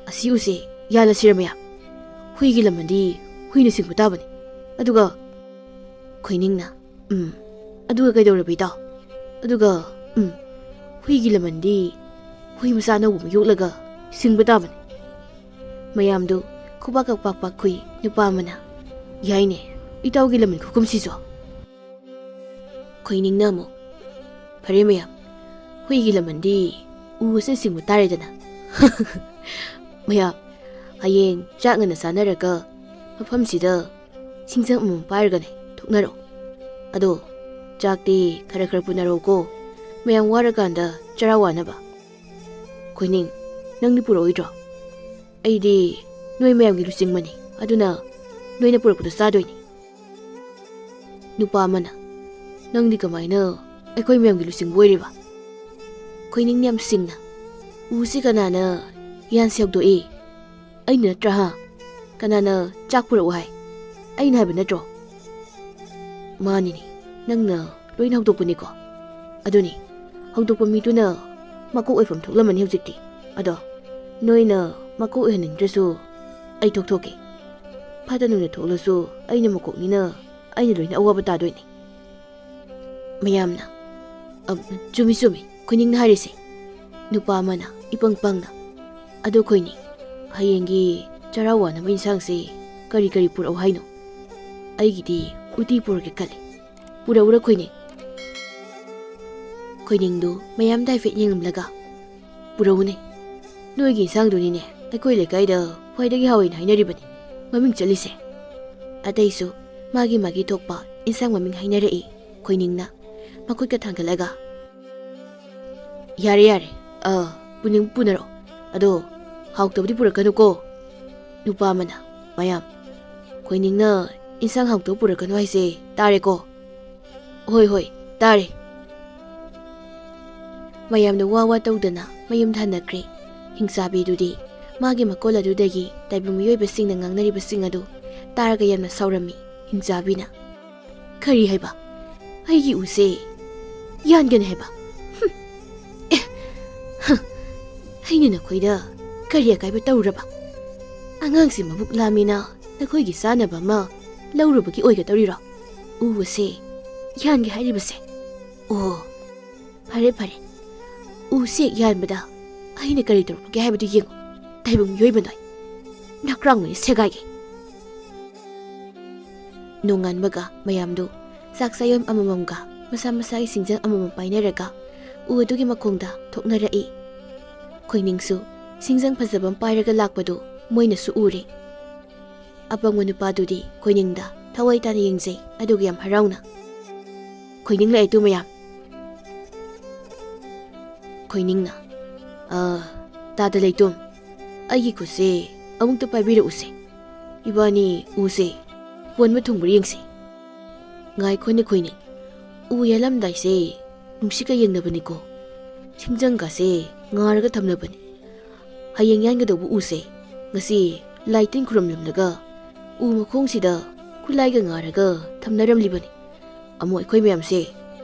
"ꯑꯁꯤ ꯎꯁꯦ ꯌꯥꯜꯂꯁꯤꯔ ꯃꯌꯥꯝ? ꯍꯨꯏꯒꯤ ꯂꯃꯟꯗꯤ ꯍꯨꯏꯅ ꯁꯤꯡꯕ ꯇꯥꯕꯅꯤ"꯫ ꯑꯗꯨꯒ ꯈꯣꯏꯅꯤꯡꯅ, "ꯎꯝ, ꯑꯗꯨꯒ ꯀꯩꯗꯧꯔꯕ ꯏꯇꯥꯎ? ꯑꯗꯨꯒ, ꯎꯝ, ꯍꯨꯏꯒꯤ ꯂꯃꯟꯗꯤ ꯍꯨꯏ ꯃꯆꯥ ꯑꯅꯧꯕ ꯑꯃ ꯌꯣꯛꯂꯒ ꯁꯤꯡꯕ ꯇꯥꯕꯅꯤ"꯫ ꯃꯌꯥꯝꯗꯨ ꯈꯨꯕꯥꯛꯀ ꯄꯥꯛ ꯄꯥꯛ ꯈꯨꯏ꯫ ꯅꯨꯄꯥ ꯑꯃꯅ, "ꯌꯥꯏꯅꯦ, ꯏꯇꯥꯎꯒꯤ ꯂꯃꯟ ꯈꯨꯈꯨꯝꯁꯤꯁꯨ"꯫ ꯈꯣꯏꯅꯤꯡꯅ ꯑꯃꯨꯛ, "ꯐꯔꯦ ꯃꯌꯥꯝ, ꯍꯨꯏꯒꯤ ꯂꯃꯟꯗꯤ ꯎ ꯑꯁꯤ ꯁꯤꯡꯕ ꯇꯥꯔꯦꯗꯅ"꯫ ꯃꯌꯥꯝ, ꯍꯌꯦꯡ ꯆꯥꯛ ꯉꯟꯅ ꯆꯥꯅꯔꯒ ꯃꯐꯝꯁꯤꯗ ꯁꯤꯡꯖꯪ ꯑꯃꯃꯝ ꯄꯥꯏꯔꯒꯅꯦ ꯊꯣꯛꯅꯔꯛꯑꯣ꯫ ꯑꯗꯣ ꯆꯥꯛꯇꯤ ꯈꯔ ꯈꯔ ꯄꯨꯅꯔꯛꯎꯀꯣ꯫ ꯃꯌꯥꯝ ꯋꯥꯔꯀꯥꯟꯗ ꯆꯔꯥ ꯋꯥꯅꯕ꯫ ꯈꯣꯏꯅꯤꯡ, ꯅꯪꯗꯤ ꯄꯨꯔꯛꯑꯣꯏꯗ꯭ꯔꯣ? ꯑꯩꯗꯤ ꯅꯣꯏ ꯃꯌꯥꯝꯒꯤ ꯂꯨꯆꯤꯡꯕꯅꯤ, ꯑꯗꯨꯅ ꯅꯣꯏꯅ ꯄꯨꯔꯛꯄꯗꯣ ꯆꯥꯗꯣꯏꯅꯤ꯫ ꯅꯨꯄꯥ ꯑꯃꯅ, "ꯅꯪꯗꯤ ꯀꯃꯥꯏꯅ ꯑꯩꯈꯣꯏ ꯃꯌꯥꯝꯒꯤ ꯂꯨꯆꯤꯡꯕ ꯑꯣꯏꯔꯤꯕ?" ꯈꯣꯏꯅꯤꯡ ꯌꯥꯝ ꯁꯤꯡꯅ, "ꯎꯁꯤ ꯀꯅꯥꯅ ꯌꯥꯟꯁꯤ ꯍꯧꯗꯣꯛꯏ? ꯑꯩꯅ ꯅꯠꯇ꯭ꯔꯥ, ꯍꯥ? ꯀꯅꯥꯅ ꯆꯥꯛ ꯄꯨꯔꯛꯎ ꯍꯥꯏ? ꯑꯩꯅ ꯍꯥꯏꯕ ꯅꯠꯇ꯭ꯔꯣ?" "ꯃꯥꯅꯤꯅꯦ, ꯅꯪꯅ ꯂꯣꯏꯅ ꯍꯧꯗꯣꯛꯄꯅꯤꯀꯣ꯫ ꯑꯗꯨꯅꯤ, ꯍꯧꯗꯣꯛꯄ ꯃꯤꯗꯨꯅ ꯃꯀꯣꯛ ꯑꯣꯏꯐꯝ ꯊꯣꯛꯂꯝꯃꯅꯤ ꯍꯧꯖꯤꯛꯇꯤ꯫ ꯑꯗꯣ ꯅꯣꯏꯅ ꯃꯀꯣꯛ ꯑꯣꯏꯍꯟꯅꯤꯡꯗ꯭ꯔꯁꯨ ꯑꯩ ꯊꯣꯛꯊꯣꯛꯀꯦ꯫ ꯐꯠꯇ ꯅꯨꯡꯗ ꯊꯣꯛꯂꯁꯨ ꯑꯩꯅ ꯃꯀꯣꯛꯅꯤꯅ ꯑꯩꯅ ꯂꯣꯏꯅ ꯑꯋꯥꯕ ꯇꯥꯗꯣꯏꯅꯤ"꯫ ꯃꯌꯥꯝꯅ, "ꯑ, ꯆꯨꯝꯃꯤ, ꯆꯨꯝꯃꯤ, ꯈꯣꯏꯅꯤꯡꯅ ꯍꯥꯏꯔꯤꯁꯦ"꯫ ꯅꯨꯄꯥ ꯑꯃꯅ ꯏꯄꯪ ꯄꯪꯅ, "ꯑꯗꯣ ꯈꯣꯏꯅꯤꯡ, ꯍꯌꯦꯡꯒꯤ ꯆꯔꯥ ꯋꯥꯅꯕ ꯏꯟꯁꯥꯡꯁꯦ ꯀꯔꯤ ꯀꯔꯤ ꯄꯨꯔꯛꯎ ꯍꯥꯏꯅꯣ? ꯑꯩꯒꯤꯗꯤ ꯎꯇꯤ ꯄꯨꯔꯛꯀꯦ ꯈꯜꯂꯤ꯫ ꯄꯨꯔꯛꯎꯔ ꯈꯣꯏꯅꯤꯡ?" ꯈꯣꯏꯅꯤꯡꯗꯨ ꯃꯌꯥꯝꯗ ꯍꯥꯏꯐꯦꯠ ꯌꯦꯡꯂꯝꯂꯒ, "ꯄꯨꯔꯛꯎꯅꯦ, ꯅꯣꯏꯒꯤ ꯏꯟꯁꯥꯡꯗꯨꯅꯤꯅꯦ ꯑꯩꯈꯣꯏ ꯂꯩꯀꯥꯏꯗ ꯈ꯭ꯋꯥꯏꯗꯒꯤ ꯍꯥꯎꯋꯦꯅ ꯍꯥꯏꯅꯔꯤꯕꯅꯤ ꯃꯃꯤꯡ ꯆꯠꯂꯤꯁꯦ"꯫ ꯑꯇꯩꯁꯨ ꯃꯥꯒꯤ ꯃꯥꯒꯤ ꯊꯣꯛꯄ ꯏꯟꯁꯥꯡ ꯃꯃꯤꯡ ꯍꯥꯏꯅꯔꯛꯏ꯫ ꯈꯣꯏꯅꯤꯡꯅ ꯃꯈꯨꯠꯀ ꯊꯥꯡꯒꯠꯂꯒ, "ꯌꯥꯔꯦ, ꯌꯥꯔꯦ, ꯑ, ꯄꯨꯅꯤꯡ ꯄꯨꯅꯔꯛꯑꯣ꯫ ꯑꯗꯣ ꯍꯥꯎꯇꯕꯗꯤ ꯄꯨꯔꯛꯀꯅꯨꯀꯣ"꯫ ꯅꯨꯄꯥ ꯑꯃꯅ, "ꯃꯌꯥꯝ, ꯈꯣꯏꯅꯤꯡꯅ ꯏꯟꯁꯥꯡ ꯍꯥꯎꯇꯕ ꯄꯨꯔꯛꯀꯅꯨ ꯍꯥꯏꯁꯦ ꯇꯥꯔꯦꯀꯣ?" "ꯍꯣꯏ, ꯍꯣꯏ, ꯇꯥꯔꯦ"꯫ ꯃꯌꯥꯝꯅ ꯋꯥ ꯋꯥ ꯇꯧꯗꯅ ꯃꯌꯨꯝꯗ ꯍꯟꯅꯈ꯭ꯔꯦ꯫ ꯍꯤꯡꯆꯥꯕꯤꯗꯨꯗꯤ ꯃꯥꯒꯤ ꯃꯀꯣꯜ ꯑꯗꯨꯗꯒꯤ ꯇꯥꯏꯕꯪ ꯃꯤꯑꯣꯏꯕꯁꯤꯡꯅ ꯉꯥꯡꯅꯔꯤꯕꯁꯤꯡ ꯑꯗꯨ ꯇꯥꯔꯒ ꯌꯥꯝꯅ ꯁꯥꯎꯔꯝꯃꯤ꯫ ꯍꯤꯡꯆꯥꯕꯤꯅ, "ꯀꯔꯤ ꯍꯥꯏꯕ? ꯑꯩꯒꯤ ꯎꯁꯦ ꯌꯥꯟꯒꯅꯤ ꯍꯥꯏꯕ? ꯍꯨꯝ! ꯑꯦ! ꯍ! ꯑꯩꯅ ꯅꯈꯣꯏꯗ ꯀꯔꯤ ꯑꯀꯥꯏꯕ ꯇꯧꯔꯕ? ꯑꯉꯥꯡꯁꯤ ꯃꯕꯨꯛ ꯂꯥꯝꯃꯤꯅ ꯅꯈꯣꯏꯒꯤ ꯆꯥꯅꯕ ꯑꯃ ꯂꯧꯔꯨꯕꯒꯤ ꯑꯣꯏꯒꯗꯧꯔꯤꯔꯣ ꯎ ꯑꯁꯦ ꯌꯥꯟꯒꯦ ꯍꯥꯏꯔꯤꯕꯁꯦ? ꯑꯣ, ꯐꯔꯦ, ꯐꯔꯦ꯫ ꯎ ꯆꯦꯛ ꯌꯥꯟꯕꯗ ꯑꯩꯅ ꯀꯔꯤ ꯇꯧꯔꯛꯄꯒꯦ ꯍꯥꯏꯕꯗꯨ ꯌꯦꯡꯉꯨ꯫ ꯇꯥꯏꯕꯪ ꯃꯤꯑꯣꯏꯕ ꯅꯣꯏ꯫ ꯅꯀ꯭ꯔꯥꯡ ꯂꯣꯏꯅ ꯁꯦꯒꯥꯏꯒꯦ"꯫ ꯅꯣꯡꯉꯥꯟꯕꯒ ꯃꯌꯥꯝꯗꯨ ꯆꯥꯛ ꯆꯥꯌꯣꯝ ꯑꯃꯃꯝꯒ ꯃꯁꯥ ꯃꯁꯥꯒꯤ ꯁꯤꯡꯖꯪ ꯑꯃꯃꯝ ꯄꯥꯏꯅꯔꯒ ꯎ ꯑꯗꯨꯒꯤ ꯃꯈꯣꯡꯗ ꯊꯣꯛꯅꯔꯛꯏ꯫ ꯈꯣꯏꯅꯤꯡꯁꯨ ꯁꯤꯡꯖꯪ ꯐꯖꯕ ꯑꯃ ꯄꯥꯏꯔꯒ ꯂꯥꯛꯄꯗꯨ ꯃꯣꯏꯅꯁꯨ ꯎꯔꯦ꯫ ꯑꯄꯪꯕ ꯅꯨꯄꯥꯗꯨꯗꯤ ꯈꯣꯏꯅꯤꯡꯗ ꯊꯋꯥꯏ ꯇꯥꯅ ꯌꯦꯡꯖꯩ, ꯑꯗꯨꯒ ꯌꯥꯝ ꯍꯔꯥꯎꯅ, "ꯈꯣꯏꯅꯤꯡ ꯂꯥꯛꯑꯦ ꯇꯨ ꯃꯌꯥꯝ"꯫ ꯈꯣꯏꯅꯤꯡꯅ, "ꯑ, ꯇꯥꯗ ꯂꯩꯇꯣꯝ, ꯑꯩꯒꯤ ꯈꯨꯠꯁꯦ ꯑꯃꯨꯛꯇ ꯄꯥꯏꯕꯤꯔꯛꯎꯁꯦ꯫ ꯏꯕꯥꯅꯤ ꯎꯁꯦ ꯀꯣꯟꯕ ꯊꯨꯡꯕ꯭ꯔꯥ ꯌꯦꯡꯁꯦ"꯫ "ꯉꯥꯏꯈꯣꯅꯦ ꯈꯣꯏꯅꯤꯡ, ꯎ ꯌꯥꯜꯂꯝꯗꯥꯏꯁꯦ ꯅꯨꯡꯁꯤꯠꯀ ꯌꯦꯡꯅꯕꯅꯤꯀꯣ꯫ ꯁꯤꯡꯖꯪꯒꯁꯦ ꯉꯥꯔꯒ ꯊꯝꯅꯕꯅꯤ꯫ ꯍꯌꯦꯡ ꯌꯥꯟꯒꯗꯧꯕ ꯎꯁꯦ ꯉꯁꯤ ꯂꯥꯏ ꯇꯤꯟ ꯈꯨꯔꯨꯝꯂꯝꯂꯒ ꯎ ꯃꯈꯣꯡꯁꯤꯗ ꯈꯨꯠꯂꯥꯏꯒ ꯉꯥꯔꯒ ꯊꯝꯅꯔꯝꯂꯤꯕꯅꯤ꯫ ꯑꯃꯨꯛ ꯑꯩꯈꯣꯏ ꯃꯌꯥꯝꯁꯦ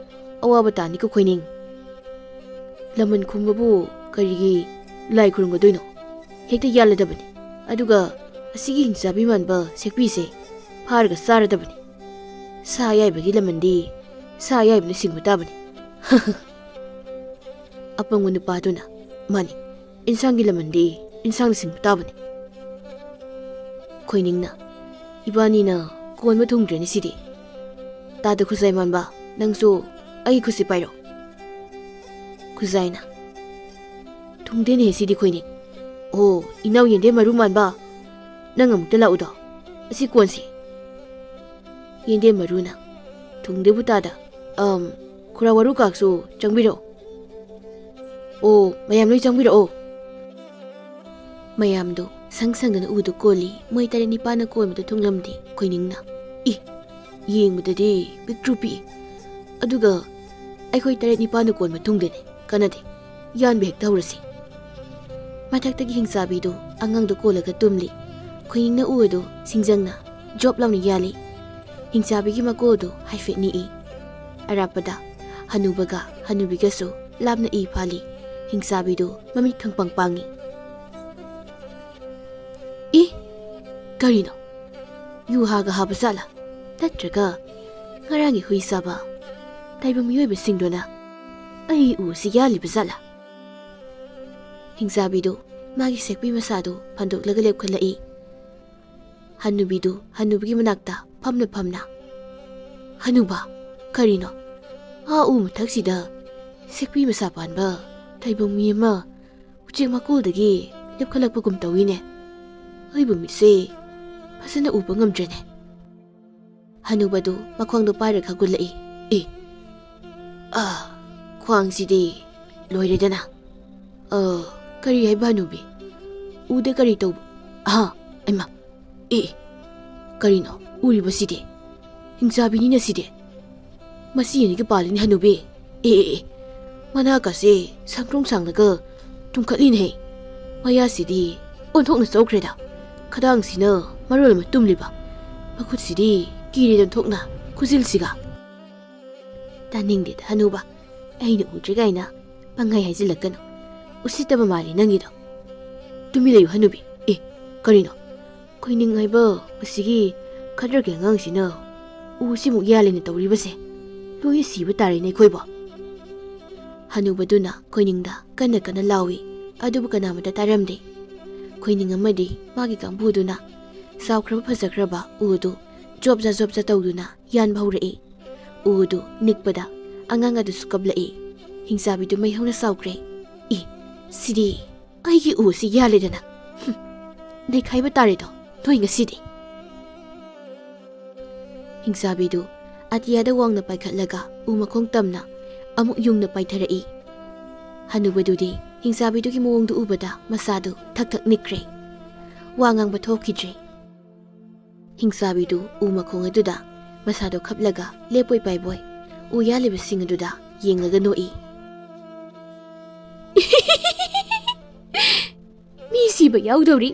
ꯑꯋꯥꯕ ꯇꯥꯅꯤꯀꯣ ꯈꯣꯏꯅꯤꯡ꯫ ꯂꯃꯟ ꯈꯨꯝꯕꯕꯨ ꯀꯔꯤꯒꯤ ꯂꯥꯏ ꯈꯨꯔꯨꯝꯒꯗꯣꯏꯅꯣ? ꯍꯦꯛꯇ ꯌꯥꯜꯂꯗꯕꯅꯤ꯫ ꯑꯗꯨꯒ ꯑꯁꯤꯒꯤ ꯍꯤꯡꯆꯥꯕꯤ ꯃꯥꯟꯕ ꯁꯦꯛꯄꯤꯁꯦ ꯐꯥꯔꯒ ꯆꯥꯔꯗꯕꯅꯤ꯫ ꯁꯥ ꯑꯌꯥꯏꯕꯒꯤ ꯂꯃꯟꯗꯤ ꯁꯥ ꯑꯌꯥꯏꯕꯅ ꯁꯤꯡꯕ ꯇꯥꯕꯅꯤ"꯫ ꯑꯄꯪꯕ ꯅꯨꯄꯥꯗꯨꯅ, "ꯃꯥꯅꯤ, ꯏꯟꯁꯥꯡꯒꯤ ꯂꯃꯟꯗꯤ ꯏꯟꯁꯥꯡꯅ ꯁꯤꯡꯕ ꯇꯥꯕꯅꯤ"꯫ ꯈꯣꯏꯅꯤꯡꯅ, "ꯏꯕꯥꯅꯤꯅ ꯀꯣꯟꯕ ꯊꯨꯡꯗ꯭ꯔꯦꯅꯦ ꯁꯤꯗꯤ꯫ ꯇꯥꯗ ꯈꯨꯖꯥꯏ ꯃꯥꯟꯕ, ꯅꯪꯁꯨ ꯑꯩ ꯈꯨꯠꯁꯤ ꯄꯥꯏꯔꯣ"꯫ ꯁꯨꯖꯥꯏꯅ, "ꯊꯨꯡꯗꯦꯅꯦ ꯁꯤꯗꯤ ꯈꯣꯏꯅꯤꯡ꯫ ꯑꯣ, ꯏꯅꯥꯎ ꯌꯦꯟꯗꯦꯝ ꯃꯔꯨ ꯃꯥꯟꯕ, ꯅꯪ ꯑꯃꯨꯛꯇ ꯂꯥꯛꯎꯗꯣ꯫ ꯑꯁꯤ ꯀꯣꯟꯁꯤ꯫ ꯌꯦꯟꯗꯦꯝ ꯃꯔꯨꯅ ꯊꯨꯡꯗꯦꯕꯨ ꯇꯥꯗ꯫ ꯑꯝ, ꯈꯨꯔꯥ ꯋꯥꯔꯨ ꯀꯥꯛꯁꯨ ꯆꯪꯕꯤꯔꯛꯑꯣ꯫ ꯑꯣ, ꯃꯌꯥꯝ ꯂꯣꯏ ꯆꯪꯕꯤꯔꯛꯑꯣ꯫" ꯃꯌꯥꯝꯗꯣ ꯁꯪ ꯁꯪꯗꯅ ꯎꯗꯨ ꯀꯣꯜꯂꯤ꯫ ꯃꯣꯏ ꯇꯔꯦꯠ ꯅꯤꯄꯥꯜꯅ ꯀꯣꯟꯕꯗꯨ ꯊꯨꯡꯂꯝꯗꯦ꯫ ꯈꯣꯏꯅꯤꯡꯅ, "ꯏ, ꯌꯦꯡꯕꯗꯗꯤ ꯄꯤꯛꯇ꯭ꯔꯨ ꯄꯤꯛꯏ꯫ ꯑꯗꯨꯒ ꯑꯩꯈꯣꯏ ꯇꯔꯦꯠ ꯅꯤꯄꯥꯜꯅ ꯀꯣꯟꯕ ꯊꯨꯡꯗꯦꯅꯦ꯫ ꯀꯥꯟꯅꯗꯦ꯫ ꯌꯥꯟꯕ ꯍꯦꯛꯇ ꯍꯧꯔꯁꯤ꯫" ꯃꯊꯛꯇꯒꯤ ꯍꯤꯡꯆꯥꯕꯤꯗꯨ ꯑꯉꯥꯡꯗꯨ ꯀꯣꯜꯂꯒ ꯇꯨꯝꯂꯤ꯫ ꯈꯣꯏꯅꯤꯡꯅ ꯎ ꯑꯗꯨ ꯁꯤꯡꯖꯪꯅ ꯖꯣꯞ ꯂꯥꯎꯅ ꯌꯥꯜꯂꯤ꯫ ꯍꯤꯡꯆꯥꯕꯤꯒꯤ ꯃꯀꯣꯜꯗꯨ ꯍꯥꯏꯐꯦꯠ ꯅꯤꯛꯏ꯫ ꯑꯔꯥꯞꯄꯗ ꯍꯅꯨꯕꯒ ꯍꯅꯨꯕꯤꯒꯁꯨ ꯂꯥꯞꯅ ꯏ ꯐꯥꯜꯂꯤ꯫ ꯍꯤꯡꯆꯥꯕꯤꯗꯨ ꯃꯃꯤꯠ ꯈꯪꯄꯥꯡ ꯄꯥꯡꯉꯤ꯫ "ꯏ, ꯀꯔꯤꯅꯣ? ꯌꯨ ꯍꯥꯒ ꯍꯥꯕ ꯖꯥꯠꯂꯥ? ꯅꯠꯇ꯭ꯔꯒ ꯉꯔꯥꯡꯒꯤ ꯍꯨꯏ ꯆꯥꯕ ꯇꯥꯏꯕꯪ ꯃꯤꯑꯣꯏꯕꯁꯤꯡꯗꯨꯅ ꯑꯩ ꯎꯁꯤ ꯌꯥꯜꯂꯤꯕ ꯖꯥꯠꯂꯥ?" ꯍꯤꯡꯆꯥꯕꯤꯗꯨ ꯃꯥꯒꯤ ꯁꯦꯛꯄꯤ ꯃꯁꯥꯗꯨ ꯐꯟꯗꯣꯛꯂꯒ ꯂꯦꯞꯈꯠꯂꯛꯏ꯫ ꯍꯟꯅꯨꯕꯤꯗꯨ ꯍꯟꯅꯨꯕꯤꯒꯤ ꯃꯅꯥꯛꯇ ꯐꯝꯅ ꯐꯝꯅ, "ꯍꯅꯨꯕ, ꯀꯔꯤꯅꯣ? ꯑꯥ ꯎ ꯃꯊꯛꯁꯤꯗ ꯁꯦꯛꯄꯤ ꯃꯁꯥ ꯄꯥꯟꯕ ꯇꯥꯏꯕꯪ ꯃꯤ ꯑꯃ ꯎꯆꯦꯛ ꯃꯀꯣꯜꯗꯒꯤ ꯂꯦꯞꯈꯠꯂꯛꯄꯒꯨꯝ ꯇꯧꯏꯅꯦ꯫ ꯑꯩꯕꯨ ꯃꯤꯠꯁꯦ ꯐꯖꯅ ꯎꯕ ꯉꯝꯗ꯭ꯔꯦꯅꯦ꯫" ꯍꯅꯨꯕꯗꯨ ꯃꯈꯣꯡꯗꯣ ꯄꯥꯏꯔꯒ ꯍꯧꯒꯠꯂꯛꯏ꯫ "ꯑꯦ, ꯑꯥ, ꯈ꯭ꯋꯥꯡꯁꯤꯗꯤ ꯂꯣꯏꯔꯦꯗꯅ꯫ ꯑ, ꯀꯔꯤ ꯍꯥꯏꯕ ꯍꯅꯨꯕꯤ? ꯎꯗ ꯀꯔꯤ ꯇꯧꯕ? ꯑꯍꯥ, ꯑꯩꯃ, ꯑꯦ, ꯀꯔꯤꯅꯣ ꯎꯔꯤꯕꯁꯤꯗꯤ? ꯍꯤꯡꯆꯥꯕꯤꯅꯤꯅ ꯁꯤꯗꯤ꯫ ꯃꯁꯤ ꯑꯅꯤꯒ ꯄꯥꯜꯂꯤꯅꯤ ꯍꯅꯨꯕꯤ꯫ ꯑꯦ, ꯑꯦ, ꯑꯦ, ꯃꯅꯥꯀꯥꯁꯦ ꯁꯥꯡꯇ꯭ꯔꯣꯡ ꯁꯥꯡꯂꯒ ꯇꯨꯝꯈꯠꯂꯤꯅꯦꯍꯦ꯫ ꯃꯌꯥꯁꯤꯗꯤ ꯑꯣꯟꯊꯣꯛꯅ ꯆꯧꯈ꯭ꯔꯦꯗ꯫ ꯈꯗꯥꯡꯁꯤꯅ ꯃꯔꯣꯜ ꯑꯃ ꯇꯨꯝꯂꯤꯕ꯫ ꯃꯈꯨꯠꯁꯤꯗꯤ ꯀꯤꯔꯦꯗ ꯑꯣꯟꯊꯣꯛꯅ ꯈꯨꯖꯤꯜꯁꯤꯒ꯫" "ꯇꯥꯅꯤꯡꯗꯦꯗ ꯍꯅꯨꯕ, ꯑꯩꯅ ꯎꯗ꯭ꯔꯤ ꯀꯥꯏꯅ ꯄꯪꯍꯥꯏ ꯍꯥꯏꯖꯤꯜꯂꯛꯀꯅꯨ꯫ ꯎꯁꯤꯠꯇꯕ ꯃꯥꯜꯂꯤ ꯅꯪꯒꯤꯗꯣ꯫" "ꯇꯨꯃꯤꯟ ꯂꯩꯌꯨ ꯍꯅꯨꯕꯤ꯫ ꯑꯦ, ꯀꯔꯤꯅꯣ? ꯈꯣꯏꯅꯤꯡ ꯍꯥꯏꯕ ꯃꯁꯤꯒꯤ ꯈꯗ꯭ꯔꯛꯀꯤ ꯑꯉꯥꯡꯁꯤꯅ ꯎꯁꯤꯃꯨꯛ ꯌꯥꯜꯂꯦꯅ ꯇꯧꯔꯤꯕꯁꯦ? ꯂꯣꯏꯅ ꯁꯤꯕ ꯇꯥꯔꯦꯅꯦ ꯑꯩꯈꯣꯏꯕꯣ꯫" ꯍꯅꯨꯕꯗꯨꯅ ꯈꯣꯏꯅꯤꯡꯗ ꯀꯟꯅ ꯀꯟꯅ ꯂꯥꯎꯏ, ꯑꯗꯨꯕꯨ ꯀꯅꯥꯃꯠꯇ ꯇꯥꯔꯝꯗꯦ꯫ ꯈꯣꯏꯅꯤꯡ ꯑꯃꯗꯤ ꯃꯥꯒꯤ ꯀꯥꯡꯕꯨꯗꯨꯅ ꯆꯥꯎꯈ꯭ꯔꯕ ꯐꯖꯈ꯭ꯔꯕ ꯎꯗꯨ ꯖꯣꯞꯖꯥ ꯖꯣꯞꯖꯥ ꯇꯧꯗꯨꯅ ꯌꯥꯟꯕ ꯍꯧꯔꯛꯏ꯫ ꯎꯗꯨ ꯅꯤꯛꯄꯗ ꯑꯉꯥꯡ ꯑꯗꯨꯁꯨ ꯀꯞꯂꯛꯏ꯫ ꯍꯤꯡꯆꯥꯕꯤꯗꯨ ꯃꯩ ꯍꯧꯅ ꯁꯥꯎꯈ꯭ꯔꯦ꯫ "ꯏ, ꯁꯤꯗꯤ ꯑꯩꯒꯤ ꯎ ꯑꯁꯤ ꯌꯥꯜꯂꯦꯗꯅ꯫ ꯍꯨꯝ, ꯅꯩꯈꯥꯏꯕ ꯇꯥꯔꯦꯗꯣ ꯅꯣꯏ ꯉꯁꯤꯗꯤ"꯫ ꯍꯤꯡꯆꯥꯕꯤꯗꯨ ꯑꯇꯤꯌꯥꯗ ꯋꯥꯡꯅ ꯄꯥꯏꯈꯠꯂꯒ ꯎ ꯃꯈꯣꯡ ꯇꯝꯅ ꯑꯃꯨꯛ ꯌꯨꯡꯅ ꯄꯥꯏꯊꯔꯛꯏ꯫ ꯍꯅꯨꯕꯗꯨꯗꯤ ꯍꯤꯡꯆꯥꯕꯤꯗꯨꯒꯤ ꯃꯑꯣꯡꯗꯨ ꯎꯕꯗ ꯃꯁꯥꯗꯨ ꯊꯛ ꯊꯛ ꯅꯤꯛꯈ꯭ꯔꯦ꯫ ꯋꯥ ꯉꯥꯡꯕ ꯊꯣꯛꯈꯤꯗ꯭ꯔꯦ꯫ ꯍꯤꯡꯆꯥꯕꯤꯗꯨ ꯎ ꯃꯈꯣꯡ ꯑꯗꯨꯗ ꯃꯁꯥꯗꯣ ꯈꯞꯂꯒ ꯂꯦꯞꯄꯣꯏ ꯄꯥꯏꯕꯣꯏ ꯎ ꯌꯥꯜꯂꯤꯕꯁꯤꯡ ꯑꯗꯨꯗ ꯌꯦꯡꯂꯒ ꯅꯣꯛꯏ꯫ "ꯃꯤ ꯁꯤꯕ ꯌꯥꯎꯗꯧꯔꯤ"꯫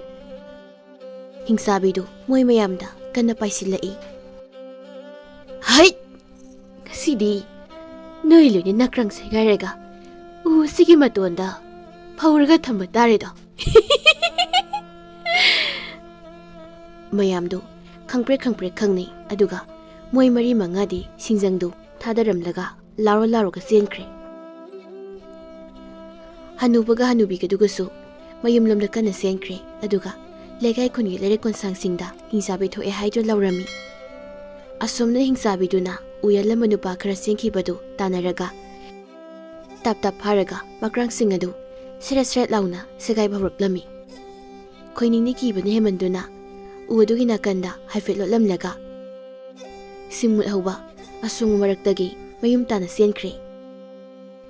ꯍꯤꯡꯆꯥꯕꯤꯗꯨ ꯃꯣꯏ ꯃꯌꯥꯝꯗ ꯀꯟꯅ ꯄꯥꯏꯁꯤꯜꯂꯛꯏ꯫ "ꯍꯩꯠ! ꯉꯁꯤꯗꯤ ꯅꯣꯏ ꯂꯣꯏꯅ ꯅꯀ꯭ꯔꯪ ꯁꯦꯒꯥꯏꯔꯒ ꯎ ꯑꯁꯤꯒꯤ ꯃꯇꯣꯟꯗ ꯐꯧꯔꯒ ꯊꯝꯕ ꯇꯥꯔꯦꯗꯣ"꯫ ꯃꯌꯥꯝꯗꯨ ꯈꯪꯄ꯭ꯔꯦꯛ ꯈꯪꯄ꯭ꯔꯦꯛ ꯈꯪꯅꯩ, ꯑꯗꯨꯒ ꯃꯣꯏ ꯃꯔꯤ ꯃꯉꯥꯗꯤ ꯁꯤꯡꯖꯪꯗꯨ ꯊꯥꯗꯔꯝꯂꯒ ꯂꯥꯎꯔ ꯂꯥꯎꯔꯒ ꯆꯦꯟꯈ꯭ꯔꯦ꯫ ꯍꯅꯨꯕꯒ ꯍꯅꯨꯕꯤꯒꯗꯨꯒꯁꯨ ꯃꯌꯨꯝꯂꯣꯝꯗ ꯀꯟꯅ ꯆꯦꯟꯈ꯭ꯔꯦ, ꯑꯗꯨꯒ ꯂꯩꯀꯥꯏ ꯈꯨꯟꯒꯤ ꯂꯩꯔꯛ ꯀꯣꯟꯁꯥꯡꯁꯤꯡꯗ ꯍꯤꯡꯆꯥꯕꯤ ꯊꯣꯛꯑꯦ ꯍꯥꯏꯗꯨꯅ ꯂꯥꯎꯔꯝꯃꯤ꯫ ꯑꯁꯣꯝꯅ ꯍꯤꯡꯆꯥꯕꯤꯗꯨꯅ ꯎ ꯌꯥꯜꯂꯝꯕ ꯅꯨꯄꯥ ꯈꯔ ꯆꯦꯟꯈꯤꯕꯗꯨ ꯇꯥꯟꯅꯔꯒ ꯇꯥꯞ ꯇꯥꯞ ꯐꯥꯔꯒ ꯃꯀ꯭ꯔꯥꯡꯁꯤꯡ ꯑꯗꯨ ꯁꯦꯔꯦꯠ ꯁꯦꯔꯦꯠ ꯂꯥꯎꯅ ꯁꯦꯒꯥꯏꯕ ꯍꯧꯔꯛꯂꯝꯃꯤ꯫ ꯈꯣꯏꯅꯤꯡꯅꯤ ꯀꯤꯕꯅ ꯍꯦꯟꯃꯟꯗꯨꯅ ꯎ ꯑꯗꯨꯒꯤ ꯅꯥꯀꯟꯗ ꯍꯥꯏꯐꯦꯠ ꯂꯣꯠꯂꯝꯂꯒ ꯁꯤꯡ ꯃꯨꯠꯍꯧꯕ ꯑꯁꯣꯡꯕ ꯃꯔꯛꯇꯒꯤ ꯃꯌꯨꯝ ꯇꯥꯅ ꯆꯦꯟꯈ꯭ꯔꯦ꯫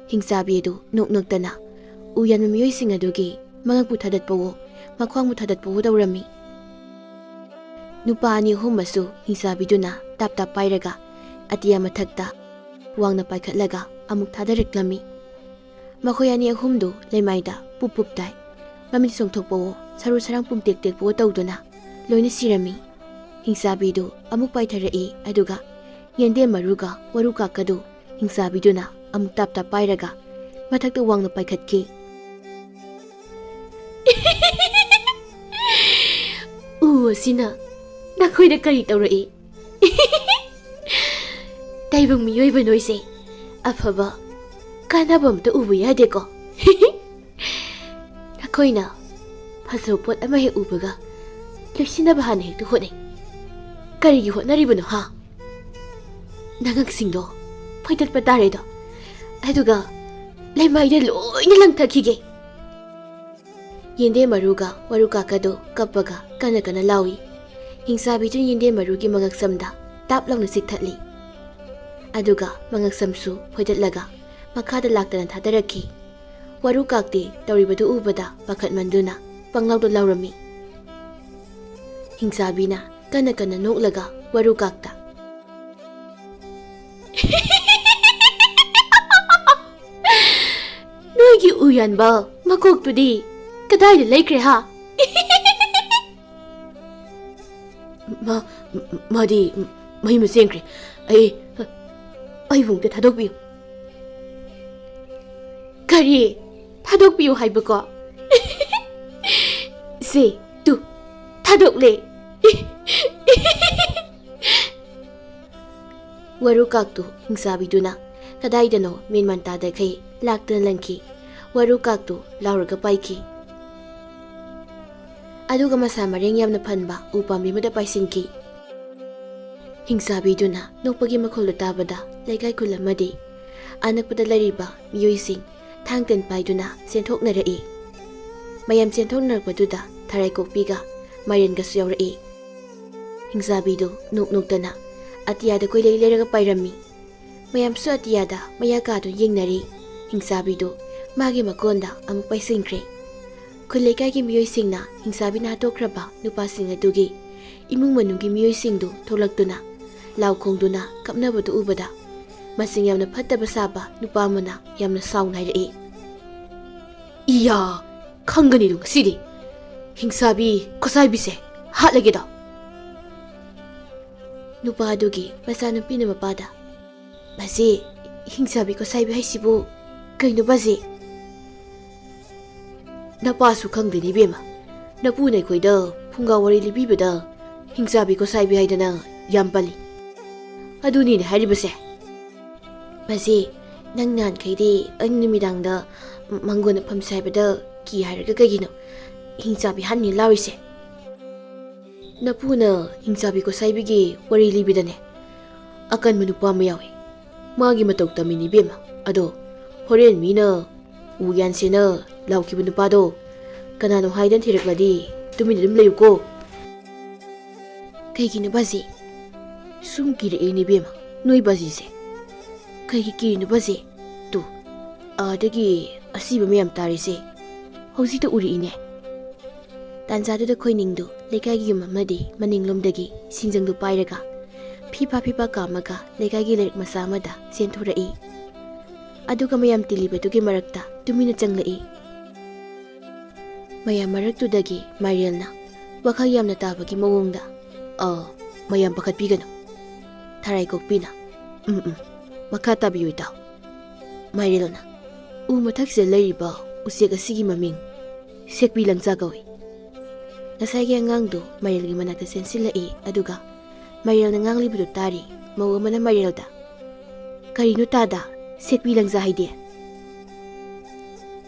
ꯍꯤꯡꯆꯥꯕꯤ ꯑꯗꯨ ꯅꯣꯛ ꯅꯣꯛꯇꯅ ꯎ ꯌꯥꯟꯕ ꯃꯤꯑꯣꯏꯁꯤꯡ ꯑꯗꯨꯒꯤ ꯃꯉꯛꯄꯨ ꯊꯥꯗꯠꯄꯋꯣ, ꯃꯈ꯭ꯋꯥꯡꯕꯨ ꯊꯥꯗꯠꯄꯋꯣ ꯇꯧꯔꯝꯃꯤ꯫ ꯅꯨꯄꯥ ꯑꯅꯤ ꯑꯍꯨꯝ ꯑꯃꯁꯨ ꯍꯤꯡꯆꯥꯕꯤꯗꯨꯅ ꯇꯥꯞ ꯇꯥꯞ ꯄꯥꯏꯔꯒ ꯑꯇꯤꯌꯥ ꯃꯊꯛꯇ ꯋꯥꯡꯅ ꯄꯥꯏꯈꯠꯂꯒ ꯑꯃꯨꯛ ꯊꯥꯗꯔꯛꯂꯝꯃꯤ꯫ ꯃꯈꯣꯏ ꯑꯅꯤ ꯑꯍꯨꯝꯗꯨ ꯂꯩꯃꯥꯏꯗ ꯄꯨꯞ ꯄꯨꯞ ꯇꯥꯏ꯫ ꯃꯃꯤꯠ ꯆꯣꯡꯊꯣꯛꯄꯋꯣ, ꯁꯔꯨ ꯁꯔꯥꯡ ꯄꯨꯝꯇꯦꯛ ꯇꯦꯛꯄꯋꯣ ꯇꯧꯗꯨꯅ ꯂꯣꯏꯅ ꯁꯤꯔꯝꯃꯤ꯫ ꯍꯤꯡꯆꯥꯕꯤꯗꯨ ꯑꯃꯨꯛ ꯄꯥꯏꯊꯔꯛꯏ, ꯑꯗꯨꯒ ꯌꯦꯟꯗꯦꯝ ꯃꯔꯨꯒ ꯋꯥꯔꯨꯀꯥꯛꯀꯗꯨ ꯍꯤꯡꯆꯥꯕꯤꯗꯨꯅ ꯑꯃꯨꯛ ꯇꯥꯞ ꯇꯥꯞ ꯄꯥꯏꯔꯒ ꯃꯊꯛꯇ ꯋꯥꯡꯅ ꯄꯥꯏꯈꯠꯈꯤ꯫ "ꯎ ꯑꯁꯤꯅ ꯅꯈꯣꯏꯗ ꯀꯔꯤ ꯇꯧꯔꯛꯏ? ꯇꯥꯏꯕꯪ ꯃꯤꯑꯣꯏꯕ ꯅꯣꯏꯁꯦ ꯑꯐꯕ ꯀꯥꯟꯅꯕ ꯑꯝꯇ ꯎꯕ ꯌꯥꯗꯦꯀꯣ꯫ ꯅꯈꯣꯏꯅ ꯐꯖꯕ ꯄꯣꯠ ꯑꯃ ꯍꯦꯛ ꯎꯕꯒ ꯂꯣꯏꯁꯤꯟꯅꯕ ꯍꯥꯟꯅ ꯍꯦꯛꯇ ꯍꯣꯠꯅꯩ꯫ ꯀꯔꯤꯒꯤ ꯍꯣꯠꯅꯔꯤꯕꯅꯣ, ꯍꯥ? ꯅꯉꯛꯁꯤꯡꯗꯣ ꯐꯣꯏꯗꯠꯄ ꯇꯥꯔꯦꯗꯣ, ꯑꯗꯨꯒ ꯂꯩꯃꯥꯏꯗ ꯂꯣꯏꯅ ꯂꯪꯊꯈꯤꯒꯦ꯫ ꯌꯦꯟꯗꯦꯝ ꯃꯔꯨꯒ ꯋꯥꯔꯨꯀꯥꯛꯀꯗꯣ ꯀꯞꯄꯒ ꯀꯟꯅ ꯀꯟꯅ ꯂꯥꯎꯏ꯫ ꯍꯤꯡꯆꯥꯕꯤꯗꯨꯅ ꯌꯦꯟꯗꯦꯝ ꯃꯔꯨꯒꯤ ꯃꯉꯛꯁꯝꯗ ꯇꯥꯞ ꯂꯥꯎꯅ ꯆꯤꯛꯊꯠꯂꯤ꯫ ꯑꯗꯨꯒ ꯃꯉꯛꯁꯝꯁꯨ ꯐꯣꯏꯗꯠꯂꯒ ꯃꯈꯥꯗ ꯂꯥꯛꯇꯅ ꯊꯥꯗꯔꯛꯈꯤ꯫ ꯋꯥꯔꯨꯀꯥꯛꯇꯤ ꯇꯧꯔꯤꯕꯗꯨ ꯎꯕꯗ ꯄꯥꯈꯠꯃꯟꯗꯨꯅ ꯄꯪꯂꯥꯎꯗ ꯂꯥꯎꯔꯝꯃꯤ꯫ ꯍꯤꯡꯆꯥꯕꯤꯅ ꯀꯟꯅ ꯀꯟꯅ ꯅꯣꯛꯂꯒ ꯋꯥꯔꯨꯀꯥꯛꯇ, "ꯅꯣꯏꯒꯤ ꯎ ꯌꯥꯟꯕ ꯃꯀꯣꯛꯇꯨꯗꯤ ꯀꯗꯥꯏꯗ ꯂꯩꯈ꯭ꯔꯦ ꯍꯥ?" "ꯃꯥ, ꯃꯥꯗꯤ ꯃꯌꯨꯝꯗ ꯆꯦꯟꯈ꯭ꯔꯦ꯫ ꯑꯩ, ꯑꯩꯕꯨ ꯑꯝꯇ ꯊꯥꯗꯣꯛꯄꯤꯌꯨ꯫" "ꯀꯔꯤ? ꯊꯥꯗꯣꯛꯄꯤꯌꯨ ꯍꯥꯏꯕꯀꯣ?" "ꯁꯦ, ꯇꯨ, ꯊꯥꯗꯣꯛꯂꯦ꯫" ꯋꯥꯔꯨꯀꯥꯛꯇꯨ ꯍꯤꯡꯆꯥꯕꯤꯗꯨꯅ ꯀꯗꯥꯏꯗꯅꯣ ꯃꯦꯟꯃꯥꯟ ꯇꯥꯗꯈꯩ ꯂꯥꯛꯇꯨꯅ ꯂꯪꯈꯤ꯫ ꯋꯥꯔꯨꯀꯥꯛꯇꯨ ꯂꯥꯎꯔꯒ ꯄꯥꯏꯈꯤ꯫ ꯑꯗꯨꯒ ꯃꯁꯥ ꯃꯔꯦꯡ ꯌꯥꯝꯅ ꯐꯟꯕ ꯎ ꯄꯥꯝꯕꯤ ꯑꯃꯗ ꯄꯥꯏꯁꯤꯟꯈꯤ꯫ ꯍꯤꯡꯆꯥꯕꯤꯗꯨꯅ ꯅꯣꯛꯄꯒꯤ ꯃꯈꯣꯜꯗꯨ ꯇꯥꯕꯗ ꯂꯩꯀꯥꯏ ꯈꯨꯜ ꯑꯃꯗꯤ ꯑꯅꯛꯄꯗ ꯂꯩꯔꯤꯕ ꯃꯤꯑꯣꯏꯁꯤꯡ ꯊꯥꯡ ꯇꯦꯟ ꯄꯥꯏꯗꯨꯅ ꯆꯦꯟꯊꯣꯛꯅꯔꯛꯏ꯫ ꯃꯌꯥꯝ ꯆꯦꯟꯊꯣꯛꯅꯔꯛꯄꯗꯨꯗ ꯊꯔꯥꯏ ꯀꯣꯛꯄꯤꯒ ꯃꯥꯏꯔꯦꯟꯒꯁꯨ ꯌꯥꯎꯔꯛꯏ꯫ ꯍꯤꯡꯆꯥꯕꯤꯗꯨ ꯅꯣꯛ ꯅꯣꯛꯇꯅ ꯑꯇꯤꯌꯥꯗ ꯀꯣꯏꯂꯩ ꯂꯩꯔꯒ ꯄꯥꯏꯔꯝꯃꯤ꯫ ꯃꯌꯥꯝꯁꯨ ꯑꯇꯤꯌꯥꯗ ꯃꯌꯥ ꯀꯥꯗꯨꯅ ꯌꯦꯡꯅꯔꯤ꯫ ꯍꯤꯡꯆꯥꯕꯤꯗꯨ ꯃꯥꯒꯤ ꯃꯀꯣꯟꯗ ꯑꯃꯨꯛ ꯄꯥꯏꯁꯤꯟꯈ꯭ꯔꯦ꯫ ꯈꯨꯜ ꯂꯩꯀꯥꯏꯒꯤ ꯃꯤꯑꯣꯏꯁꯤꯡꯅ ꯍꯤꯡꯆꯥꯕꯤꯅ ꯍꯥꯠꯇꯣꯛꯈ꯭ꯔꯕ ꯅꯨꯄꯥꯁꯤꯡ ꯑꯗꯨꯒꯤ ꯏꯃꯨꯡ ꯃꯅꯨꯡꯒꯤ ꯃꯤꯑꯣꯏꯁꯤꯡꯗꯨ ꯊꯣꯛꯂꯛꯇꯨꯅ ꯂꯥꯎ ꯈꯣꯡꯗꯨꯅ ꯀꯞꯅꯕꯗꯨ ꯎꯕꯗ ꯃꯁꯤꯡ ꯌꯥꯝꯅ ꯐꯠꯇꯕ ꯁꯥꯕ ꯅꯨꯄꯥ ꯑꯃꯅ ꯌꯥꯝꯅ ꯁꯥꯎꯅ ꯍꯥꯏꯔꯛꯏ, "ꯏꯌꯥ, ꯈꯪꯒꯅꯤꯗꯣ ꯉꯁꯤꯗꯤ꯫ ꯍꯤꯡꯆꯥꯕꯤ ꯀꯣꯁꯥꯏꯕꯤꯁꯦ ꯍꯥꯠꯂꯒꯦꯗꯣ꯫" ꯅꯨꯄꯥ ꯑꯗꯨꯒꯤ ꯃꯆꯥꯅꯨꯄꯤꯅ ꯃꯄꯥꯗ, "ꯕꯥꯖꯤ, ꯍꯤꯡꯆꯥꯕꯤ ꯀꯣꯁꯥꯏꯕꯤ ꯍꯥꯏꯁꯤꯕꯨ ꯀꯩꯅꯣ ꯕꯥꯖꯤ?" "ꯅꯄꯥꯁꯨ ꯈꯪꯗꯦꯅꯦ ꯏꯕꯦꯝꯃ, ꯅꯄꯨꯅ ꯑꯩꯈꯣꯏꯗ ꯐꯨꯡꯒꯥ ꯋꯥꯔꯤ ꯂꯤꯕꯤꯕꯗ ꯍꯤꯡꯆꯥꯕꯤ ꯀꯣꯁꯥꯏꯕꯤ ꯍꯥꯏꯗꯅ ꯌꯥꯝ ꯄꯜꯂꯤ꯫ ꯑꯗꯨꯅꯤꯅꯦ ꯍꯥꯏꯔꯤꯕꯁꯦ꯫" "ꯕꯥꯖꯤ, ꯅꯪ ꯅꯍꯥꯟꯈꯩꯗꯤ ꯑꯩꯅ ꯅꯨꯃꯤꯗꯥꯡꯗ ꯃꯪꯒꯣꯟꯗ ꯐꯝꯁꯦ ꯍꯥꯏꯕꯗ ꯀꯤ ꯍꯥꯏꯔꯒ ꯀꯩꯒꯤꯅꯣ ꯍꯤꯡꯆꯥꯕꯤ ꯍꯥꯠꯅꯤ ꯂꯥꯎꯔꯤꯁꯦ?" "ꯅꯄꯨꯅ ꯍꯤꯡꯆꯥꯕꯤ ꯀꯣꯁꯥꯏꯕꯤꯒꯤ ꯋꯥꯔꯤ ꯂꯤꯕꯗꯅꯦ, ꯑꯀꯟꯕ ꯅꯨꯄꯥ ꯑꯃ ꯌꯥꯎꯏ꯫ ꯃꯥꯒꯤ ꯃꯇꯧ ꯇꯝꯃꯤꯅꯤ ꯏꯕꯦꯝꯃ꯫ ꯑꯗꯣ ꯍꯣꯔꯦꯟ ꯃꯤꯅ ꯎ ꯌꯥꯟꯁꯦꯅ ꯂꯥꯎꯈꯤꯕ ꯅꯨꯄꯥꯗꯣ ꯀꯅꯥꯅꯣ ꯍꯥꯏꯗꯅ ꯊꯤꯔꯛꯂꯗꯤ ꯇꯨꯃꯤꯟꯅ ꯑꯗꯨꯝ ꯂꯩꯌꯨꯀꯣ꯫ ꯀꯩꯒꯤꯅꯣ ꯕꯥꯖꯤ? ꯁꯨꯝ ꯀꯤꯔꯛꯑꯦꯅꯦ ꯏꯕꯦꯝꯃ, ꯅꯣꯏ ꯕꯥꯖꯤꯁꯦ꯫ ꯀꯩꯒꯤ ꯀꯤꯔꯤꯅꯣ ꯕꯥꯖꯤ? ꯇꯨ, ꯑꯥꯗꯒꯤ ꯑꯁꯤꯕ ꯃꯌꯥꯝ ꯇꯥꯔꯤꯁꯦ ꯍꯧꯖꯤꯛꯇ ꯎꯔꯛꯏꯅꯦ꯫ ꯇꯥꯟꯖꯥꯗꯨꯗ ꯈꯣꯏꯅꯤꯡꯗꯨ ꯂꯩꯀꯥꯏꯒꯤ ꯌꯨꯝ ꯑꯃꯗꯤ ꯃꯅꯤꯡꯂꯣꯝꯗꯒꯤ ꯁꯤꯡꯖꯪꯗꯨ ꯄꯥꯏꯔꯒ ꯐꯤꯐꯥ ꯐꯤꯐꯥ ꯀꯥꯝꯃꯒ ꯂꯩꯀꯥꯏꯒꯤ ꯂꯩꯔꯛ ꯃꯆꯥ ꯑꯃꯗ ꯆꯦꯟꯊꯣꯔꯛꯏ꯫ ꯑꯗꯨꯒ ꯃꯌꯥꯝ ꯇꯤꯜꯂꯤꯕꯗꯨꯒꯤ ꯃꯔꯛꯇ ꯇꯨꯃꯤꯟꯅ ꯆꯪꯂꯛꯏ꯫ ꯃꯌꯥꯝ ꯃꯔꯛꯇꯨꯗꯒꯤ ꯃꯥꯏꯔꯦꯜꯅ ꯋꯥꯈꯜ ꯌꯥꯝꯅ ꯇꯥꯕꯒꯤ ꯃꯑꯣꯡꯗ, "ꯑ, ꯃꯌꯥꯝ ꯄꯥꯈꯠꯄꯤꯒꯅꯨ꯫ ꯊꯔꯥꯏ ꯀꯣꯛꯄꯤꯅ, ꯎꯝ, ꯎꯝ, ꯃꯈꯥ ꯇꯥꯕꯤꯌꯨ ꯏꯇꯥꯎ꯫" ꯃꯥꯏꯔꯦꯜꯅ, "ꯎ ꯃꯊꯛꯁꯤꯗ ꯂꯩꯔꯤꯕ ꯎꯆꯦꯛ ꯑꯁꯤꯒꯤ ꯃꯃꯤꯡ ꯁꯦꯛꯄꯤ ꯂꯪꯖꯥ ꯀꯧꯏ꯫" ꯉꯁꯥꯏꯒꯤ ꯑꯉꯥꯡꯗꯨ ꯃꯥꯏꯔꯦꯜꯒꯤ ꯃꯅꯥꯛꯇ ꯆꯦꯟꯁꯤꯜꯂꯛꯏ, ꯑꯗꯨꯒ ꯃꯥꯏꯔꯦꯜꯅ ꯉꯥꯡꯂꯤꯕꯗꯨ ꯇꯥꯔꯤ꯫ ꯃꯧ ꯑꯃꯅ ꯃꯥꯏꯔꯦꯜꯗ, "ꯀꯔꯤꯅꯣ ꯇꯥꯗ, ꯁꯦꯛꯄꯤ ꯂꯪꯖꯥ ꯍꯥꯏꯗꯤ?"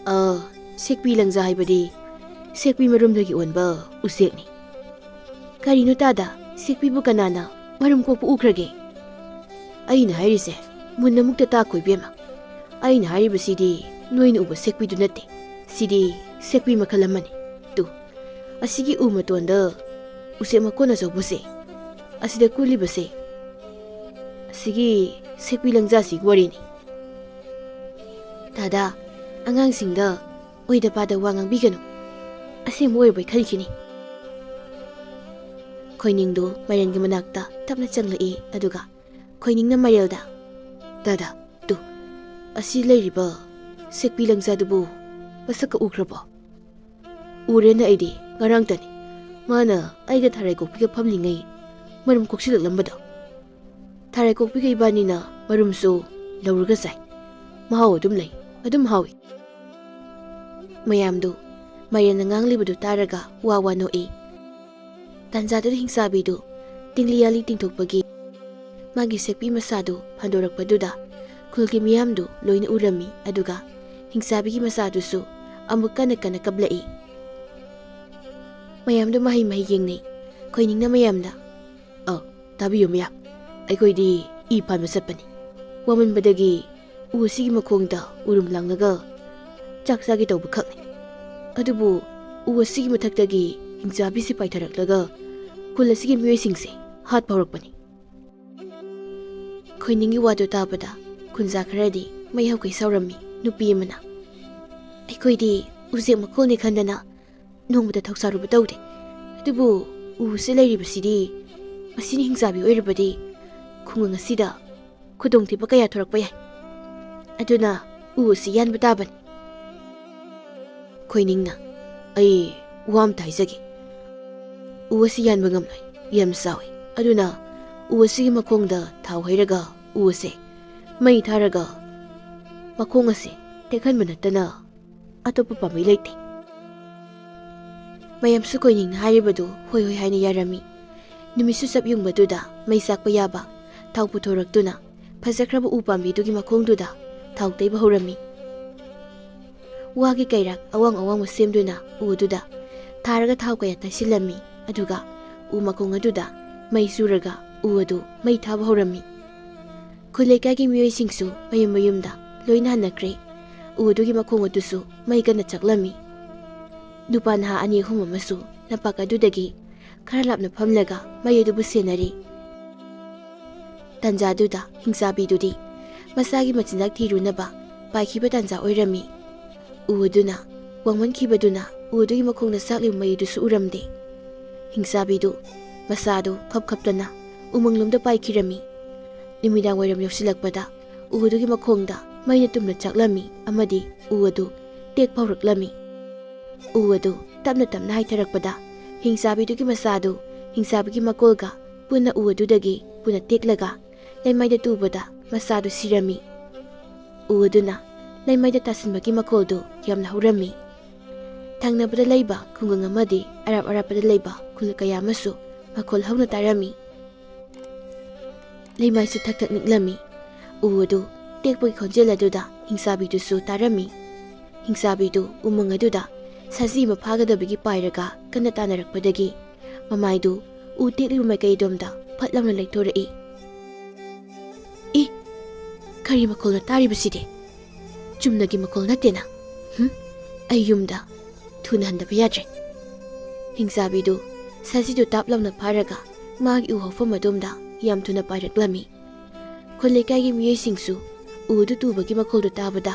"ꯑ, ꯁꯦꯛꯄꯤ ꯂꯪꯖꯥ ꯍꯥꯏꯕꯗꯤ ꯁꯦꯛꯄꯤ ꯃꯔꯨꯝꯗꯒꯤ ꯑꯣꯟꯕ ꯎꯆꯦꯛꯅꯤ꯫" "ꯀꯔꯤꯅꯣ ꯇꯥꯗ, ꯁꯦꯛꯄꯤꯕꯨ ꯀꯅꯥꯅ ꯃꯔꯨꯝ ꯀꯣꯛꯄ ꯎꯈ꯭ꯔꯒꯦ?" "ꯑꯩꯅ ꯍꯥꯏꯔꯤꯁꯦ ꯃꯨꯟꯅ ꯃꯨꯛꯇ ꯇꯥꯈꯣ ꯏꯕꯦꯝꯃ꯫ ꯑꯩꯅ ꯍꯥꯏꯔꯤꯕꯁꯤꯗꯤ ꯅꯣꯏꯅ ꯎꯕ ꯁꯦꯛꯄꯤꯗꯨ ꯅꯠꯇꯦ꯫ ꯁꯤꯗꯤ ꯁꯦꯛꯄꯤ ꯃꯈꯜ ꯑꯃꯅꯤ꯫ ꯇꯨ, ꯑꯁꯤꯒꯤ ꯎ ꯃꯇꯣꯟꯗ ꯎꯆꯦꯛ ꯃꯀꯣꯟ ꯑꯆꯧꯕꯁꯦ, ꯑꯁꯤꯗ ꯀꯨꯜꯂꯤꯕꯁꯦ, ꯑꯁꯤꯒꯤ ꯁꯦꯛꯄꯤ ꯂꯪꯖꯥꯁꯤꯒꯤ ꯋꯥꯔꯤꯅꯤ꯫" "ꯇꯥꯗ, ꯑꯉꯥꯡꯁꯤꯡꯗ ꯑꯣꯏꯗ ꯄꯥꯗ ꯋꯥ ꯉꯥꯡꯕꯤꯒꯅꯨ꯫ ꯑꯁꯦꯡꯕ ꯑꯣꯏꯔꯕꯣꯏ ꯈꯟꯈꯤꯅꯤ꯫" ꯈꯣꯏꯅꯤꯡꯗꯨ ꯃꯥꯏꯔꯦꯟꯒꯤ ꯃꯅꯥꯛꯇ ꯇꯞꯅ ꯆꯪꯂꯛꯏ, ꯑꯗꯨꯒ ꯈꯣꯏꯅꯤꯡꯅ ꯃꯥꯏꯔꯦꯜꯗ, "ꯇꯥꯗ, ꯇꯨ, ꯑꯁꯤ ꯂꯩꯔꯤꯕ ꯁꯦꯛꯄꯤ ꯂꯪꯖꯥꯗꯨꯕꯨ ꯃꯁꯛꯀ ꯎꯈ꯭ꯔꯕꯣ?" "ꯎꯔꯦꯅ ꯑꯩꯗꯤ, ꯉꯔꯥꯡꯇꯅꯤ꯫ ꯃꯥꯅ ꯑꯩꯒ ꯊꯔꯥꯏ ꯀꯣꯛꯄꯤꯒ ꯐꯝꯂꯤꯉꯩ ꯃꯔꯨꯝ ꯀꯣꯛꯁꯤꯜꯂꯛꯂꯝꯕꯗꯣ꯫ ꯊꯔꯥꯏ ꯀꯣꯛꯄꯤꯒ ꯏꯕꯥꯅꯤꯅ ꯃꯔꯨꯝꯁꯨ ꯂꯧꯔꯒ ꯆꯥꯏ꯫ ꯃꯍꯥꯎ ꯑꯗꯨꯝ ꯂꯩ, ꯑꯗꯨꯝ ꯍꯥꯎꯏ꯫" ꯃꯌꯥꯝꯗꯨ ꯃꯥꯏꯔꯦꯜꯅ ꯉꯥꯡꯂꯤꯕꯗꯨ ꯇꯥꯔꯒ ꯋꯥ ꯋꯥ ꯅꯣꯛꯏ꯫ ꯇꯥꯟꯖꯥꯗꯨꯗ ꯍꯤꯡꯆꯥꯕꯤꯗꯨ ꯇꯤꯡꯂꯤ ꯌꯥꯂꯤ ꯇꯤꯡꯊꯣꯛꯄꯒꯤ ꯃꯥꯒꯤ ꯁꯦꯛꯄꯤ ꯃꯆꯥꯗꯨ ꯐꯟꯗꯣꯔꯛꯄꯗꯨꯗ ꯈꯨꯜꯒꯤ ꯃꯤꯌꯥꯝꯗꯨ ꯂꯣꯏꯅ ꯎꯔꯝꯃꯤ, ꯑꯗꯨꯒ ꯍꯤꯡꯆꯥꯕꯤꯒꯤ ꯃꯆꯥꯗꯨꯁꯨ ꯑꯃꯨꯛ ꯀꯟꯅ ꯀꯟꯅ ꯀꯞꯂꯛꯏ꯫ ꯃꯌꯥꯝꯗꯨ ꯃꯍꯩ ꯃꯍꯩ ꯌꯦꯡꯅꯩ꯫ ꯈꯣꯏꯅꯤꯡꯅ ꯃꯌꯥꯝꯗ, "ꯑꯧ, ꯇꯥꯕꯤꯌꯨ ꯃꯌꯥꯝ, ꯑꯩꯈꯣꯏꯗꯤ ꯏ ꯐꯥꯟꯕ ꯆꯠꯄꯅꯤ꯫ ꯋꯥꯃꯟꯕꯗꯒꯤ ꯎ ꯑꯁꯤꯒꯤ ꯃꯈꯣꯡꯗ ꯎꯔꯨꯝ ꯂꯥꯡꯂꯒ ꯆꯥꯛ ꯆꯥꯒꯦ ꯇꯧꯕ ꯈꯛꯅꯤ꯫ ꯑꯗꯨꯕꯨ ꯎ ꯑꯁꯤꯒꯤ ꯃꯊꯛꯇꯒꯤ ꯍꯤꯡꯆꯥꯕꯤꯁꯤ ꯄꯥꯏꯊꯔꯛꯂꯒ ꯈꯨꯜ ꯑꯁꯤꯒꯤ ꯃꯤꯑꯣꯏꯁꯤꯡꯁꯦ ꯍꯥꯠꯄ ꯍꯧꯔꯛꯄꯅꯤ꯫ ꯈꯣꯏꯅꯤꯡꯒꯤ ꯋꯥꯗꯨ ꯇꯥꯕꯗ ꯈꯨꯟꯖꯥ ꯈꯔꯗꯤ ꯃꯩ ꯍꯧꯒꯩ ꯁꯥꯎꯔꯝꯃꯤ꯫ ꯅꯨꯄꯤ ꯑꯃꯅ, "ꯑꯩꯈꯣꯏꯗꯤ ꯎꯆꯦꯛ ꯃꯈꯣꯜꯅꯤ ꯈꯟꯗꯅ ꯅꯣꯡꯃꯇ ꯊꯧꯁꯥꯔꯨꯕ ꯇꯧꯗꯦ꯫ ꯑꯗꯨꯕꯨ ꯎꯁꯤ ꯂꯩꯔꯤꯕꯁꯤꯗꯤ, ꯃꯁꯤꯅ ꯍꯤꯡꯆꯥꯕꯤ ꯑꯣꯏꯔꯕꯗꯤ ꯈꯨꯡꯒꯪ ꯑꯁꯤꯗ ꯈꯨꯗꯣꯡꯊꯤꯕ ꯀꯌꯥ ꯊꯣꯔꯛꯄ ꯌꯥꯏ꯫ ꯑꯗꯨꯅ ꯎ ꯑꯁꯤ ꯌꯥꯟꯕ ꯇꯥꯕꯅꯤ꯫" ꯈꯣꯏꯅꯤꯡꯅ, "ꯑꯩ ꯋꯥ ꯑꯝꯇ ꯍꯥꯏꯖꯒꯦ꯫ ꯎ ꯑꯁꯤ ꯌꯥꯟꯕ ꯉꯝꯂꯣꯏ, ꯌꯥꯝ ꯆꯥꯎꯏ꯫ ꯑꯗꯨꯅ ꯎ ꯑꯁꯤꯒꯤ ꯃꯈꯣꯡꯗ ꯊꯥꯎ ꯍꯩꯔꯒ ꯎ ꯑꯁꯦ ꯃꯩ ꯊꯥꯔꯒ ꯃꯈꯣꯡ ꯑꯁꯦ ꯇꯦꯛꯍꯟꯕ ꯅꯠꯇꯅ ꯑꯇꯣꯞꯄ ꯄꯥꯝꯕꯩ ꯂꯩꯇꯦ꯫" ꯃꯌꯥꯝꯁꯨ ꯈꯣꯏꯅꯤꯡꯅ ꯍꯥꯏꯔꯤꯕꯗꯨ ꯍꯣꯏ ꯍꯣꯏ ꯍꯥꯏꯅ ꯌꯥꯔꯝꯃꯤ꯫ ꯅꯨꯃꯤꯠꯁꯨ ꯆꯞ ꯌꯨꯡꯕꯗꯨꯗ ꯃꯩ ꯆꯥꯛꯄ ꯌꯥꯕ ꯊꯥꯎ ꯄꯨꯊꯣꯔꯛꯇꯨꯅ ꯐꯖꯈ꯭ꯔꯕ ꯎ ꯄꯥꯝꯕꯤꯗꯨꯒꯤ ꯃꯈꯣꯡꯗꯨꯗ ꯊꯥꯎ ꯇꯩꯕ ꯍꯧꯔꯝꯃꯤ꯫ ꯋꯥꯒꯤ ꯀꯩꯔꯥꯛ ꯑꯋꯥꯡ ꯑꯋꯥꯡꯕ ꯁꯦꯝꯗꯨꯅ ꯎ ꯑꯗꯨꯗ ꯊꯥꯔꯒ ꯊꯥꯎ ꯀꯌꯥ ꯇꯩꯁꯤꯜꯂꯝꯃꯤ꯫ ꯑꯗꯨꯒ ꯎ ꯃꯈꯣꯡ ꯑꯗꯨꯗ ꯃꯩ ꯆꯨꯔꯒ ꯎ ꯑꯗꯨ ꯃꯩ ꯊꯥꯕ ꯍꯧꯔꯝꯃꯤ꯫ ꯈꯨꯜ ꯂꯩꯀꯥꯏꯒꯤ ꯃꯤꯑꯣꯏꯁꯤꯡꯁꯨ ꯃꯌꯨꯝ ꯃꯌꯨꯝꯗ ꯂꯣꯏꯅ ꯍꯟꯅꯈ꯭ꯔꯦ꯫ ꯎ ꯑꯗꯨꯒꯤ ꯃꯈꯣꯡ ꯑꯗꯨꯁꯨ ꯃꯩ ꯀꯟꯅ ꯆꯥꯛꯂꯝꯃꯤ꯫ ꯅꯨꯄꯥ ꯅꯍꯥ ꯑꯅꯤ ꯑꯍꯨꯝ ꯑꯃꯁꯨ ꯂꯝꯄꯥꯛ ꯑꯗꯨꯗꯒꯤ ꯈꯔ ꯂꯥꯞꯅ ꯐꯝꯂꯒ ꯃꯩ ꯑꯗꯨꯕꯨ ꯁꯦꯟꯅꯔꯤ꯫ ꯇꯟꯖꯥꯗꯨꯗ ꯍꯤꯡꯆꯥꯕꯤꯗꯨꯗꯤ ꯃꯁꯥꯒꯤ ꯃꯆꯤꯟꯖꯥꯛ ꯊꯤꯔꯨꯅꯕ ꯄꯥꯏꯈꯤꯕ ꯇꯟꯖꯥ ꯑꯣꯏꯔꯝꯃꯤ꯫ ꯎ ꯑꯗꯨꯅ ꯋꯥꯡꯃꯟꯈꯤꯕꯗꯨꯅ ꯎ ꯑꯗꯨꯒꯤ ꯃꯈꯣꯡꯗ ꯆꯥꯛꯂꯤꯕ ꯃꯩ ꯑꯗꯨꯁꯨ ꯎꯔꯝꯗꯦ꯫ ꯍꯤꯡꯆꯥꯕꯤꯗꯨ ꯃꯁꯥꯗꯨ ꯈꯞ ꯈꯞꯇꯅ ꯎꯃꯪꯂꯣꯝꯗ ꯄꯥꯏꯈꯤꯔꯝꯃꯤ꯫ ꯅꯨꯃꯤꯗꯥꯡ ꯋꯥꯏꯔꯝ ꯌꯧꯁꯤꯜꯂꯛꯄꯗ ꯎ ꯑꯗꯨꯒꯤ ꯃꯈꯣꯡꯗ ꯃꯩꯅ ꯇꯨꯝꯅ ꯆꯥꯛꯂꯝꯃꯤ ꯑꯃꯗꯤ ꯎ ꯑꯗꯨ ꯇꯦꯛꯄ ꯍꯧꯔꯛꯂꯝꯃꯤ꯫ ꯎ ꯑꯗꯨ ꯇꯞꯅ ꯇꯞꯅ ꯍꯥꯏꯊꯔꯛꯄꯗ ꯍꯤꯡꯆꯥꯕꯤꯗꯨꯒꯤ ꯃꯆꯥꯗꯨ ꯍꯤꯡꯆꯥꯕꯤꯒꯤ ꯃꯀꯣꯜꯒ ꯄꯨꯟꯅ ꯎ ꯑꯗꯨꯗꯒꯤ ꯄꯨꯟꯅ ꯇꯦꯛꯂꯒ ꯂꯩꯃꯥꯏꯗ ꯇꯨꯕꯗ ꯃꯆꯥꯗꯨ ꯁꯤꯔꯝꯃꯤ꯫ ꯎ ꯑꯗꯨꯅ ꯂꯩꯃꯥꯏꯗ ꯇꯥꯁꯤꯟꯕꯒꯤ ꯃꯈꯣꯜꯗꯨ ꯌꯥꯝꯅ ꯍꯧꯔꯝꯃꯤ꯫ ꯊꯪꯅꯕꯗ ꯂꯩꯕ ꯈꯨꯡꯒꯪ ꯑꯃꯗꯤ ꯑꯔꯥꯞ ꯑꯔꯥꯞꯄꯗ ꯂꯩꯕ ꯈꯨꯜ ꯀꯌꯥ ꯑꯃꯁꯨ ꯃꯈꯣꯜ ꯍꯧꯅ ꯇꯥꯔꯝꯃꯤ꯫ ꯂꯩꯃꯥꯏꯁꯨ ꯊꯛ ꯊꯛ ꯅꯤꯛꯂꯝꯃꯤ꯫ ꯎ ꯑꯗꯨ ꯇꯦꯛꯄꯒꯤ ꯈꯣꯟꯖꯦꯜ ꯑꯗꯨꯗ ꯍꯤꯡꯆꯥꯕꯤꯗꯨꯁꯨ ꯇꯥꯔꯝꯃꯤ꯫ ꯍꯤꯡꯆꯥꯕꯤꯗꯨ ꯎꯃꯪ ꯑꯗꯨꯗ ꯁꯖꯤ ꯑꯃ ꯐꯥꯒꯗꯕꯒꯤ ꯄꯥꯏꯔꯒ ꯀꯟꯅ ꯇꯥꯟꯅꯔꯛꯄꯗꯒꯤ ꯃꯃꯥꯏꯗꯨ ꯎ ꯇꯦꯛꯂꯤꯕ ꯃꯥꯏꯀꯩꯗꯣꯝꯗ ꯐꯠ ꯂꯥꯎꯅ ꯂꯩꯊꯣꯔꯛꯏ꯫ "ꯏ!" ꯀꯔꯤ ꯃꯈꯣꯜꯅꯣ ꯇꯥꯔꯤꯕꯁꯤꯗꯤ? ꯆꯨꯝꯅꯒꯤ ꯃꯈꯣꯜ ꯅꯠꯇꯦꯅ꯫ ꯍꯨꯝ? ꯑꯩ ꯌꯨꯝꯗ ꯊꯨꯅ ꯍꯟꯗꯕ ꯌꯥꯗ꯭ꯔꯦ꯫ ꯍꯤꯡꯆꯥꯕꯤꯗꯨ ꯁꯖꯤꯗꯨ ꯇꯥꯞ ꯂꯥꯎꯅ ꯐꯥꯔꯒ ꯃꯥꯒꯤ ꯎ ꯍꯧꯐꯝ ꯑꯗꯣꯝꯗ ꯌꯥꯝ ꯊꯨꯅ ꯄꯥꯏꯔꯛꯂꯝꯃꯤ꯫ ꯈꯨꯜ ꯂꯩꯀꯥꯏꯒꯤ ꯃꯤꯑꯣꯏꯁꯤꯡꯁꯨ ꯎꯗꯨ ꯇꯨꯕꯒꯤ ꯃꯈꯣꯜꯗꯨ ꯇꯥꯕꯗ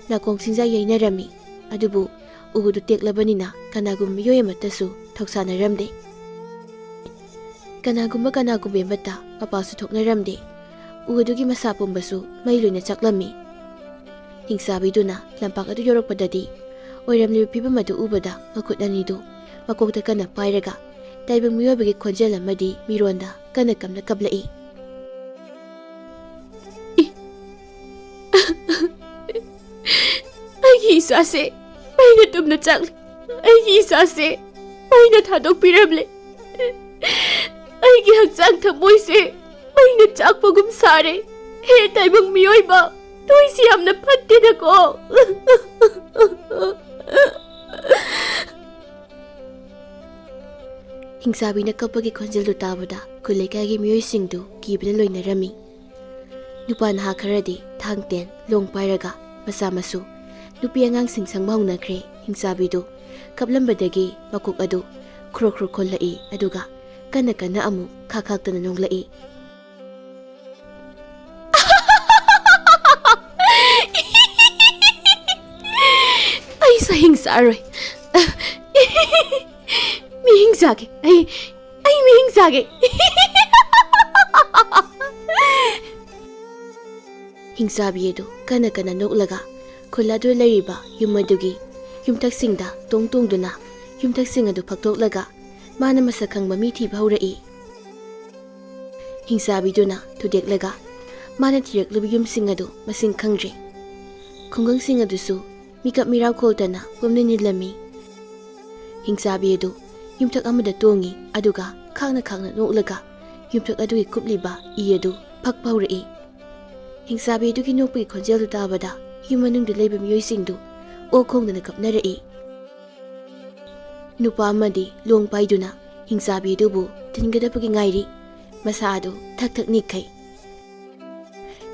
ꯅꯥꯀꯣꯡ ꯁꯤꯡꯖꯥ ꯌꯩꯅꯔꯝꯃꯤ꯫ ꯑꯗꯨꯕꯨ ꯎꯗꯨ ꯇꯦꯛꯂꯕꯅꯤꯅ ꯀꯅꯥꯒꯨꯝꯕ ꯃꯤꯑꯣꯏ ꯑꯃꯠꯇꯁꯨ ꯊꯧꯁꯥꯅꯔꯝꯗꯦ꯫ ꯀꯅꯥꯒꯨꯝꯕ ꯀꯅꯥꯒꯨꯝꯕꯤ ꯑꯃꯠꯇ ꯃꯄꯥꯜꯁꯨ ꯊꯣꯛꯅꯔꯝꯗꯦ꯫ ꯎ ꯑꯗꯨꯒꯤ ꯃꯁꯥ ꯄꯨꯝꯕꯁꯨ ꯃꯩ ꯂꯣꯏꯅ ꯆꯥꯛꯂꯝꯃꯤ꯫ ꯍꯤꯡꯆꯥꯕꯤꯗꯨꯅ ꯂꯝꯄꯥꯛ ꯑꯗꯨ ꯌꯧꯔꯛꯄꯗꯗꯤ ꯑꯣꯏꯔꯝꯂꯤꯕ ꯐꯤꯕꯝ ꯑꯗꯨ ꯎꯕꯗ ꯃꯈꯨꯠ ꯑꯅꯤꯗꯨ ꯃꯀꯣꯛꯇ ꯀꯟꯅ ꯄꯥꯏꯔꯒ ꯇꯥꯏꯕꯪ ꯃꯤꯑꯣꯏꯕꯒꯤ ꯈꯣꯟꯖꯦꯜ ꯑꯃꯗꯤ ꯃꯤꯔꯣꯟꯗ ꯀꯟꯅ ꯀꯟꯅ ꯀꯞꯂꯛꯏ꯫ "ꯏ! ꯑꯩꯒꯤ ꯏꯆꯥꯁꯦ ꯃꯩꯅ ꯇꯨꯝꯅ ꯆꯥꯛꯂꯤ꯫ ꯑꯩꯒꯤ ꯏꯆꯥꯁꯦ ꯃꯩꯅ ꯊꯥꯗꯣꯛꯄꯤꯔꯝꯂꯦ꯫ ꯑꯩꯒꯤ ꯍꯛꯆꯥꯡ ꯊꯃꯣꯏꯁꯦ ꯃꯩꯅ ꯆꯥꯛꯄꯒꯨꯝ ꯁꯥꯔꯦ꯫ ꯍꯦ ꯇꯥꯏꯕꯪ ꯃꯤꯑꯣꯏꯕ, ꯅꯣꯏꯁꯤ ꯌꯥꯝꯅ ꯐꯠꯇꯦꯗꯀꯣ!" ꯍꯤꯡꯆꯥꯕꯤꯅ ꯀꯞꯄꯒꯤ ꯈꯣꯟꯖꯦꯜꯗꯨ ꯇꯥꯕꯗ ꯈꯨꯜ ꯂꯩꯀꯥꯏꯒꯤ ꯃꯤꯑꯣꯏꯁꯤꯡꯗꯨ ꯀꯤꯕꯅ ꯂꯣꯏꯅꯔꯝꯃꯤ꯫ ꯅꯨꯄꯥ ꯅꯍꯥ ꯈꯔꯗꯤ ꯊꯥꯡ ꯇꯦꯟ ꯂꯣꯡ ꯄꯥꯏꯔꯒ ꯃꯆꯥ ꯃꯁꯨ ꯅꯨꯄꯤ ꯑꯉꯥꯡꯁꯤꯡ ꯁꯪꯕ ꯍꯧꯅꯈ꯭ꯔꯦ꯫ ꯍꯤꯡꯆꯥꯕꯤꯗꯨ ꯀꯞꯂꯝꯕꯗꯒꯤ ꯃꯀꯣꯛ ꯑꯗꯨ ꯈ꯭ꯔꯣ ꯈ꯭ꯔꯣ ꯈꯣꯜꯂꯛꯏ, ꯑꯗꯨꯒ ꯀꯟꯅ ꯀꯟꯅ ꯑꯃꯨꯛ ꯈꯥꯛ ꯈꯥꯛꯇꯅ ꯅꯣꯛꯂꯛꯏ꯫ "ꯑꯩ ꯁꯍꯤꯡ ꯆꯥꯔꯣꯏ꯫ ꯃꯤꯍꯤꯡ ꯆꯥꯒꯦ꯫ ꯑꯩ, ꯑꯩ ꯃꯤꯍꯤꯡ ꯆꯥꯒꯦ!" ꯍꯤꯡꯆꯥꯕꯤ ꯑꯗꯨ ꯀꯟꯅ ꯀꯟꯅ ꯅꯣꯛꯂꯒ ꯈꯨꯜ ꯑꯗꯨꯗ ꯂꯩꯔꯤꯕ ꯌꯨꯝ ꯑꯗꯨꯒꯤ ꯌꯨꯝꯊꯛꯁꯤꯡꯗ ꯇꯣꯡ ꯇꯣꯡꯗꯨꯅ ꯌꯨꯝꯊꯛꯁꯤꯡ ꯑꯗꯨ ꯐꯛꯇꯣꯛꯂꯒ ꯃꯥꯅ ꯃꯁꯛ ꯈꯪꯕ ꯃꯤ ꯊꯤꯕ ꯍꯧꯔꯛꯏ꯫ ꯍꯤꯡꯆꯥꯕꯤꯗꯨꯅ ꯊꯨꯗꯦꯛꯂꯒ ꯃꯥꯅ ꯊꯤꯔꯛꯂꯤꯕ ꯌꯨꯝꯁꯤꯡ ꯑꯗꯨ ꯃꯁꯤꯡ ꯈꯪꯗ꯭ꯔꯦ꯫ ꯈꯨꯡꯒꯪꯁꯤꯡ ꯑꯗꯨꯁꯨ ꯃꯤꯀꯞ ꯃꯤꯔꯥꯎ ꯈꯣꯜꯗꯅ ꯄꯨꯝꯅꯤꯜ ꯅꯤꯜꯂꯝꯃꯤ꯫ ꯍꯤꯡꯆꯥꯕꯤ ꯑꯗꯨ ꯌꯨꯝꯊꯛ ꯑꯃꯗ ꯇꯣꯡꯉꯤ, ꯑꯗꯨꯒ ꯈꯥꯡꯅ ꯈꯥꯡꯅ ꯅꯣꯛꯂꯒ ꯌꯨꯝꯊꯛ ꯑꯗꯨꯒꯤ ꯀꯨꯞꯂꯤꯕ ꯏ ꯑꯗꯨ ꯐꯛꯄ ꯍꯧꯔꯛꯏ꯫ ꯍꯤꯡꯆꯥꯕꯤ ꯑꯗꯨꯒꯤ ꯅꯣꯛꯄꯒꯤ ꯈꯣꯟꯖꯦꯜꯗꯨ ꯇꯥꯕꯗ ꯌꯨꯝ ꯃꯅꯨꯡꯗ ꯂꯩꯕ ꯃꯤꯑꯣꯏꯁꯤꯡꯗꯨ ꯑꯣꯛ ꯈꯣꯡꯗꯅ ꯀꯞꯅꯔꯛꯏ꯫ ꯅꯨꯄꯥ ꯑꯃꯗꯤ ꯂꯣꯡ ꯄꯥꯏꯗꯨꯅ ꯍꯤꯡꯆꯥꯕꯤ ꯑꯗꯨꯕꯨ ꯊꯤꯟꯒꯗꯕꯒꯤ ꯉꯥꯏꯔꯤ꯫ ꯃꯁꯥ ꯑꯗꯨ ꯊꯛ ꯊꯛ ꯅꯤꯛꯈꯩ꯫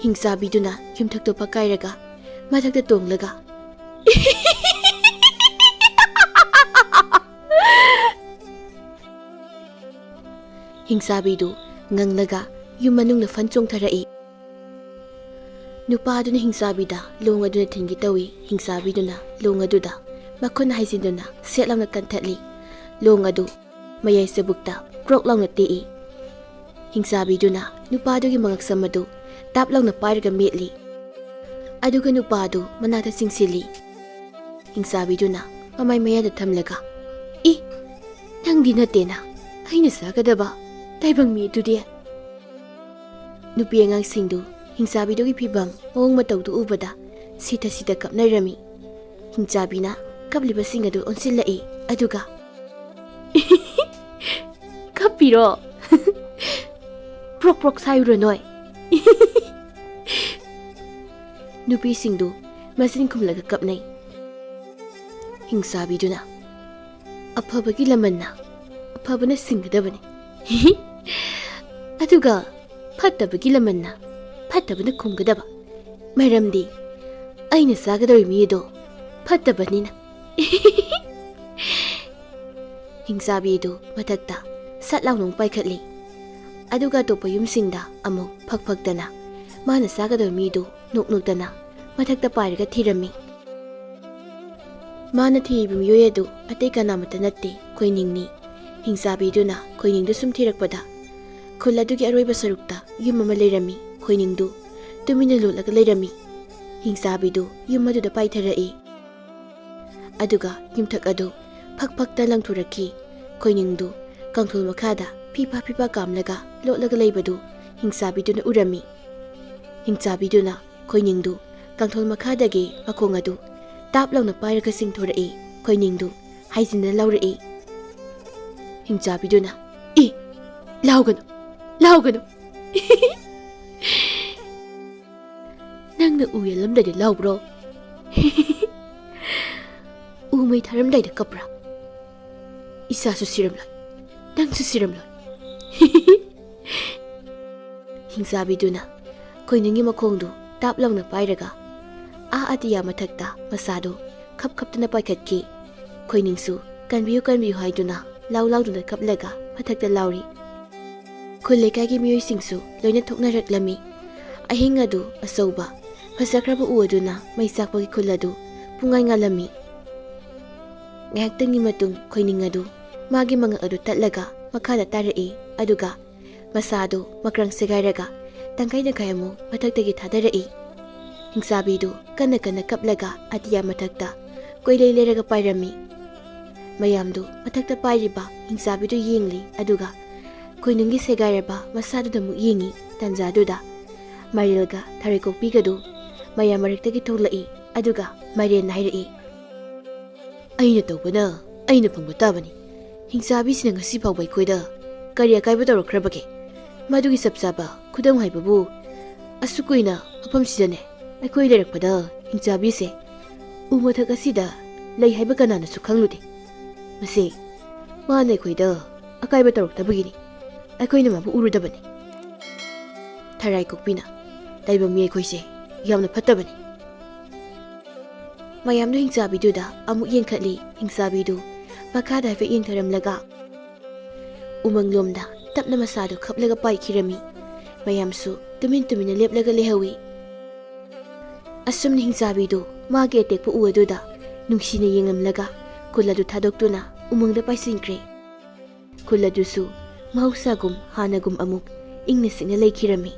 ꯍꯤꯡꯆꯥꯕꯤꯗꯨꯅ ꯌꯨꯝꯊꯛꯇꯨ ꯐꯛꯀꯥꯏꯔꯒ ꯃꯊꯛꯇ ꯇꯣꯡꯂꯒ ꯍꯤꯡꯆꯥꯕꯤꯗꯨ ꯉꯪꯂꯒ ꯌꯨꯝ ꯃꯅꯨꯡꯗ ꯐꯟ ꯆꯣꯡꯊꯔꯛꯏ꯫ ꯅꯨꯄꯥꯗꯨꯅ ꯍꯤꯡꯆꯥꯕꯤꯗ ꯂꯣꯡ ꯑꯗꯨꯅ ꯊꯤꯟꯒꯦ ꯇꯧꯏ꯫ ꯍꯤꯡꯆꯥꯕꯤꯗꯨꯅ ꯂꯣꯡ ꯑꯗꯨꯗ ꯃꯈꯨꯠꯅ ꯍꯥꯏꯖꯤꯟꯗꯨꯅ ꯁꯦꯠ ꯂꯥꯎꯅ ꯀꯟꯊꯠꯂꯤ꯫ ꯂꯣꯡ ꯑꯗꯨ ꯃꯌꯥꯏ ꯆꯕꯨꯛꯇ ꯀ꯭ꯔꯣꯛ ꯂꯥꯎꯅ ꯇꯦꯛꯏ꯫ ꯍꯤꯡꯆꯥꯕꯤꯗꯨꯅ ꯅꯨꯄꯥꯗꯨꯒꯤ ꯃꯉꯛꯁꯝ ꯑꯗꯨ ꯇꯥꯞ ꯂꯥꯎꯅ ꯄꯥꯏꯔꯒ ꯃꯦꯠꯂꯤ꯫ ꯑꯗꯨꯒ ꯅꯨꯄꯥꯗꯨ ꯃꯅꯥꯛꯇ ꯆꯤꯡꯁꯤꯜꯂꯤ꯫ ꯍꯤꯡꯆꯥꯕꯤꯗꯨꯅ ꯃꯃꯥꯏ ꯃꯌꯥꯗ ꯊꯝꯂꯒ, "ꯏ, ꯅꯪꯗꯤ ꯅꯠꯇꯦꯅ, ꯑꯩꯅ ꯆꯥꯒꯗꯕ ꯇꯥꯏꯕꯪ ꯃꯤ ꯑꯗꯨꯗꯤ?" ꯅꯨꯄꯤ ꯑꯉꯥꯡꯁꯤꯡꯗꯨ ꯍꯤꯡꯆꯥꯕꯤꯗꯨꯒꯤ ꯐꯤꯕꯝ ꯃꯑꯣꯡ ꯃꯇꯧꯗꯨ ꯎꯕꯗ ꯁꯤꯊ ꯁꯤꯊ ꯀꯞꯅꯔꯝꯃꯤ꯫ ꯍꯤꯡꯆꯥꯕꯤꯅ ꯀꯞꯂꯤꯕꯁꯤꯡ ꯑꯗꯨ ꯑꯣꯟꯁꯤꯜꯂꯛꯏ, ꯑꯗꯨꯒ, "ꯀꯞꯄꯤꯔꯣ? ꯄ꯭ꯔꯣꯛ ꯄ꯭ꯔꯣꯛ ꯁꯥꯏꯔꯨꯔꯣ ꯅꯣꯏ?" ꯅꯨꯄꯤꯁꯤꯡꯗꯨ ꯃꯆꯤꯟ ꯈꯨꯝꯂꯒ ꯀꯞꯅꯩ꯫ ꯍꯤꯡꯆꯥꯕꯤꯗꯨꯅ, "ꯑꯐꯕꯒꯤ ꯂꯃꯟꯅ ꯑꯐꯕꯅ ꯁꯤꯡꯒꯗꯕꯅꯤ꯫ ꯑꯗꯨꯒ ꯐꯠꯇꯕꯒꯤ ꯂꯃꯟꯅ ꯐꯠꯇꯕꯅ ꯈꯨꯝꯒꯗꯕ꯫ ꯃꯔꯝꯗꯤ ꯑꯩꯅ ꯆꯥꯒꯗꯧꯔꯤꯕ ꯃꯤ ꯑꯗꯣ ꯐꯠꯇꯕꯅꯤꯅ꯫" ꯍꯤꯡꯆꯥꯕꯤ ꯑꯗꯨ ꯃꯊꯛꯇ ꯁꯠ ꯂꯥꯎꯅ ꯑꯃꯨꯛ ꯄꯥꯏꯈꯠꯂꯤ꯫ ꯑꯗꯨꯒ ꯑꯇꯣꯞꯄ ꯌꯨꯝꯁꯤꯡꯗ ꯑꯃꯨꯛ ꯐꯛ ꯐꯛꯇꯅ ꯃꯥꯅ ꯆꯥꯒꯗꯕ ꯃꯤꯗꯨ ꯅꯣꯛ ꯅꯣꯛꯇꯅ ꯃꯊꯛꯇ ꯄꯥꯏꯔꯒ ꯊꯤꯔꯝꯃꯤ꯫ ꯃꯥꯅ ꯊꯤꯔꯤꯕ ꯃꯤꯑꯣꯏ ꯑꯗꯨ ꯑꯇꯩ ꯀꯅꯥꯃꯠꯇ ꯅꯠꯇꯦ, ꯈꯣꯏꯅꯤꯡꯅꯤ꯫ ꯍꯤꯡꯆꯥꯕꯤꯗꯨꯅ ꯈꯣꯏꯅꯤꯡꯗꯨ ꯁꯨꯝ ꯊꯤꯔꯛꯄꯗ, ꯈꯨꯜ ꯑꯗꯨꯒꯤ ꯑꯔꯣꯏꯕ ꯁꯔꯨꯛꯇ ꯌꯨꯝ ꯑꯃ ꯂꯩꯔꯝꯃꯤ꯫ ꯈꯣꯏꯅꯤꯡꯗꯨ ꯇꯨꯃꯤꯟꯅ ꯂꯣꯠꯂꯒ ꯂꯩꯔꯝꯃꯤ꯫ ꯍꯤꯡꯆꯥꯕꯤꯗꯨ ꯌꯨꯝ ꯑꯗꯨꯗ ꯄꯥꯏꯊꯔꯛꯏ꯫ ꯑꯗꯨꯒ ꯌꯨꯝꯊꯛ ꯑꯗꯨ ꯐꯛ ꯐꯛꯇ ꯂꯪꯊꯣꯔꯛꯈꯤ꯫ ꯈꯣꯏꯅꯤꯡꯗꯨ ꯀꯥꯡꯊꯣꯜ ꯃꯈꯥꯗ ꯐꯤꯐꯥ ꯐꯤꯐꯥ ꯀꯥꯝꯂꯒ ꯂꯣꯠꯂꯒ ꯂꯩꯕꯗꯨ ꯍꯤꯡꯆꯥꯕꯤꯗꯨꯅ ꯎꯔꯝꯃꯤ꯫ ꯍꯤꯡꯆꯥꯕꯤꯗꯨꯅ ꯈꯣꯏꯅꯤꯡꯗꯨ ꯀꯥꯡꯊꯣꯜ ꯃꯈꯥꯗꯒꯤ ꯃꯈꯣꯡ ꯑꯗꯨ ꯇꯥꯞ ꯂꯥꯎꯅ ꯄꯥꯏꯔꯒ ꯆꯤꯡꯊꯣꯔꯛꯏ꯫ ꯈꯣꯏꯅꯤꯡꯗꯨ ꯍꯥꯏꯖꯤꯟꯅ ꯂꯧꯔꯛꯏ꯫ ꯍꯤꯡꯆꯥꯕꯤꯗꯨꯅ, "ꯏ, ꯂꯥꯎꯒꯅꯨ, ꯂꯥꯎꯒꯅꯨ꯫ ꯅꯪꯅ ꯎ ꯌꯥꯜꯂꯝꯗꯥꯏꯗ ꯂꯥꯎꯕ꯭ꯔꯣ? ꯎ ꯃꯩ ꯊꯥꯔꯝꯗꯥꯏꯗ ꯀꯞꯄ꯭ꯔꯥ? ꯏꯆꯥꯁꯨ ꯁꯤꯔꯝꯂꯣꯏ, ꯅꯪꯁꯨ ꯁꯤꯔꯝꯂꯣꯏ꯫" ꯍꯤꯡꯆꯥꯕꯤꯗꯨꯅ ꯈꯣꯏꯅꯨꯡꯒꯤ ꯃꯈꯣꯡꯗꯨ ꯇꯥꯞ ꯂꯥꯎꯅ ꯄꯥꯏꯔꯒ ꯑꯥ ꯑꯇꯤꯌꯥ ꯃꯊꯛꯇ ꯃꯁꯥꯗꯨ ꯈꯞ ꯈꯞꯇꯅ ꯄꯥꯏꯈꯠꯈꯤ꯫ ꯈꯣꯏꯅꯨꯡꯁꯨ "ꯀꯟꯕꯤꯌꯨ, ꯀꯟꯕꯤꯌꯨ" ꯍꯥꯏꯗꯨꯅ ꯂꯥꯎ ꯂꯥꯎꯗꯨꯅ ꯀꯞꯂꯒ ꯃꯊꯛꯇ ꯂꯥꯎꯔꯤ꯫ ꯈꯨꯜ ꯂꯩꯀꯥꯏꯒꯤ ꯃꯤꯑꯣꯏꯁꯤꯡꯁꯨ ꯂꯣꯏꯅ ꯊꯣꯛꯅꯔꯛꯂꯝꯃꯤ꯫ ꯑꯍꯤꯡ ꯑꯗꯨ ꯑꯆꯧꯕ ꯐꯖꯈ꯭ꯔꯕ ꯎ ꯑꯗꯨꯅ ꯃꯩ ꯆꯥꯛꯄꯒꯤ ꯈꯨꯜ ꯑꯗꯨ ꯄꯨꯡꯉꯥꯟ ꯉꯥꯜꯂꯝꯃꯤ꯫ ꯉꯥꯏꯍꯥꯛꯇꯪꯒꯤ ꯃꯇꯨꯡ ꯈꯣꯏꯅꯤꯡ ꯑꯗꯨ ꯃꯥꯒꯤ ꯃꯉꯛ ꯑꯗꯨ ꯇꯠꯂꯒ ꯃꯈꯥꯗ ꯇꯥꯔꯛꯏ, ꯑꯗꯨꯒ ꯃꯁꯥ ꯑꯗꯨ ꯃꯀ꯭ꯔꯪ ꯁꯦꯒꯥꯏꯔꯒ ꯇꯪꯈꯥꯏ ꯇꯪꯈꯥꯏ ꯑꯃꯨꯛ ꯃꯊꯛꯇꯒꯤ ꯊꯥꯗꯔꯛꯏ꯫ ꯍꯤꯡꯆꯥꯕꯤꯗꯨ ꯀꯟꯅ ꯀꯟꯅ ꯀꯞꯂꯒ ꯑꯇꯤꯌꯥ ꯃꯊꯛꯇ ꯀꯣꯏꯂꯩ ꯂꯩꯔꯒ ꯄꯥꯏꯔꯝꯃꯤ꯫ ꯃꯌꯥꯝꯗꯨ ꯃꯊꯛꯇ ꯄꯥꯏꯔꯤꯕ ꯍꯤꯡꯆꯥꯕꯤꯗꯨ ꯌꯦꯡꯂꯤ, ꯑꯗꯨꯒ ꯈꯣꯏꯅꯨꯡꯒꯤ ꯁꯦꯒꯥꯏꯔꯕ ꯃꯁꯥꯗꯨꯗ ꯑꯃꯨꯛ ꯌꯦꯡꯉꯤ꯫ ꯇꯟꯖꯥꯗꯨꯗ ꯃꯥꯏꯔꯦꯜꯒ ꯊꯔꯣꯏ ꯀꯣꯛꯄꯤꯒꯗꯨ ꯃꯌꯥꯝ ꯃꯔꯛꯇꯒꯤ ꯊꯣꯛꯂꯛꯏ, ꯑꯗꯨꯒ ꯃꯥꯏꯔꯦꯟꯅ ꯍꯥꯏꯔꯛꯏ, "ꯑꯩꯅ ꯇꯧꯕꯅ ꯑꯩꯅ ꯐꯪꯕ ꯇꯥꯕꯅꯤ꯫ ꯍꯤꯡꯆꯥꯕꯤꯁꯤꯅ ꯉꯁꯤ ꯐꯥꯎꯕ ꯑꯩꯈꯣꯏꯗ ꯀꯔꯤ ꯑꯀꯥꯏꯕ ꯇꯧꯔꯛꯈ꯭ꯔꯕꯒꯦ? ꯃꯗꯨꯒꯤ ꯆꯞ ꯆꯥꯕ ꯈꯨꯗꯝ ꯍꯥꯏꯕꯕꯨ ꯑꯁꯨꯛ ꯀꯨꯏꯅ ꯃꯐꯝꯁꯤꯗꯅꯦ ꯑꯩꯈꯣꯏ ꯂꯩꯔꯛꯄꯗ ꯍꯤꯡꯆꯥꯕꯤꯁꯦ ꯎ ꯃꯊꯛ ꯑꯁꯤꯗ ꯂꯩ ꯍꯥꯏꯕ ꯀꯅꯥꯅꯁꯨ ꯈꯪꯂꯨꯗꯦ꯫ ꯃꯁꯤ ꯃꯥꯅ ꯑꯩꯈꯣꯏꯗ ꯑꯀꯥꯏꯕ ꯇꯧꯔꯛꯇꯕꯒꯤꯅꯤ꯫ ꯑꯩꯈꯣꯏꯅ ꯃꯥꯕꯨ ꯎꯔꯨꯗꯕꯅꯤ꯫" ꯊꯔꯥꯏ ꯀꯣꯛꯄꯤꯅ, "ꯇꯥꯏꯕꯪ ꯃꯤ ꯑꯩꯈꯣꯏꯁꯦ ꯌꯥꯝꯅ ꯐꯠꯇꯕꯅꯤ꯫" ꯃꯌꯥꯝꯗꯨ ꯍꯤꯡꯆꯥꯕꯤꯗꯨꯗ ꯑꯃꯨꯛ ꯌꯦꯡꯈꯠꯂꯤ꯫ ꯍꯤꯡꯆꯥꯕꯤꯗꯨ ꯃꯈꯥꯗ ꯍꯥꯏꯐꯦꯠ ꯌꯦꯡꯊꯔꯝꯂꯒ ꯎꯃꯪꯂꯣꯝꯗ ꯇꯞꯅ ꯃꯁꯥꯗꯨ ꯈꯞꯂꯒ ꯄꯥꯏꯈꯤꯔꯝꯃꯤ꯫ ꯃꯌꯥꯝꯁꯨ ꯇꯨꯃꯤꯟ ꯇꯨꯃꯤꯟꯅ ꯂꯦꯞꯂꯒ ꯂꯩꯍꯧꯏ꯫ ꯑꯁꯨꯝꯅ ꯍꯤꯡꯆꯥꯕꯤꯗꯨ ꯃꯥꯒꯤ ꯑꯇꯦꯛꯄ ꯎ ꯑꯗꯨꯗ ꯅꯨꯡꯁꯤꯅ ꯌꯦꯡꯂꯝꯂꯒ ꯈꯨꯜ ꯑꯗꯨ ꯊꯥꯗꯣꯛꯇꯨꯅ ꯎꯃꯪꯗ ꯄꯥꯏꯁꯤꯟꯈ꯭ꯔꯦ꯫ ꯈꯨꯜ ꯑꯗꯨꯁꯨ ꯃꯍꯧꯁꯥꯒꯨꯝ ꯍꯥꯟꯅꯒꯨꯝ ꯑꯃꯨꯛ ꯏꯪꯅ ꯆꯤꯛꯅ ꯂꯩꯈꯤꯔꯝꯃꯤ꯫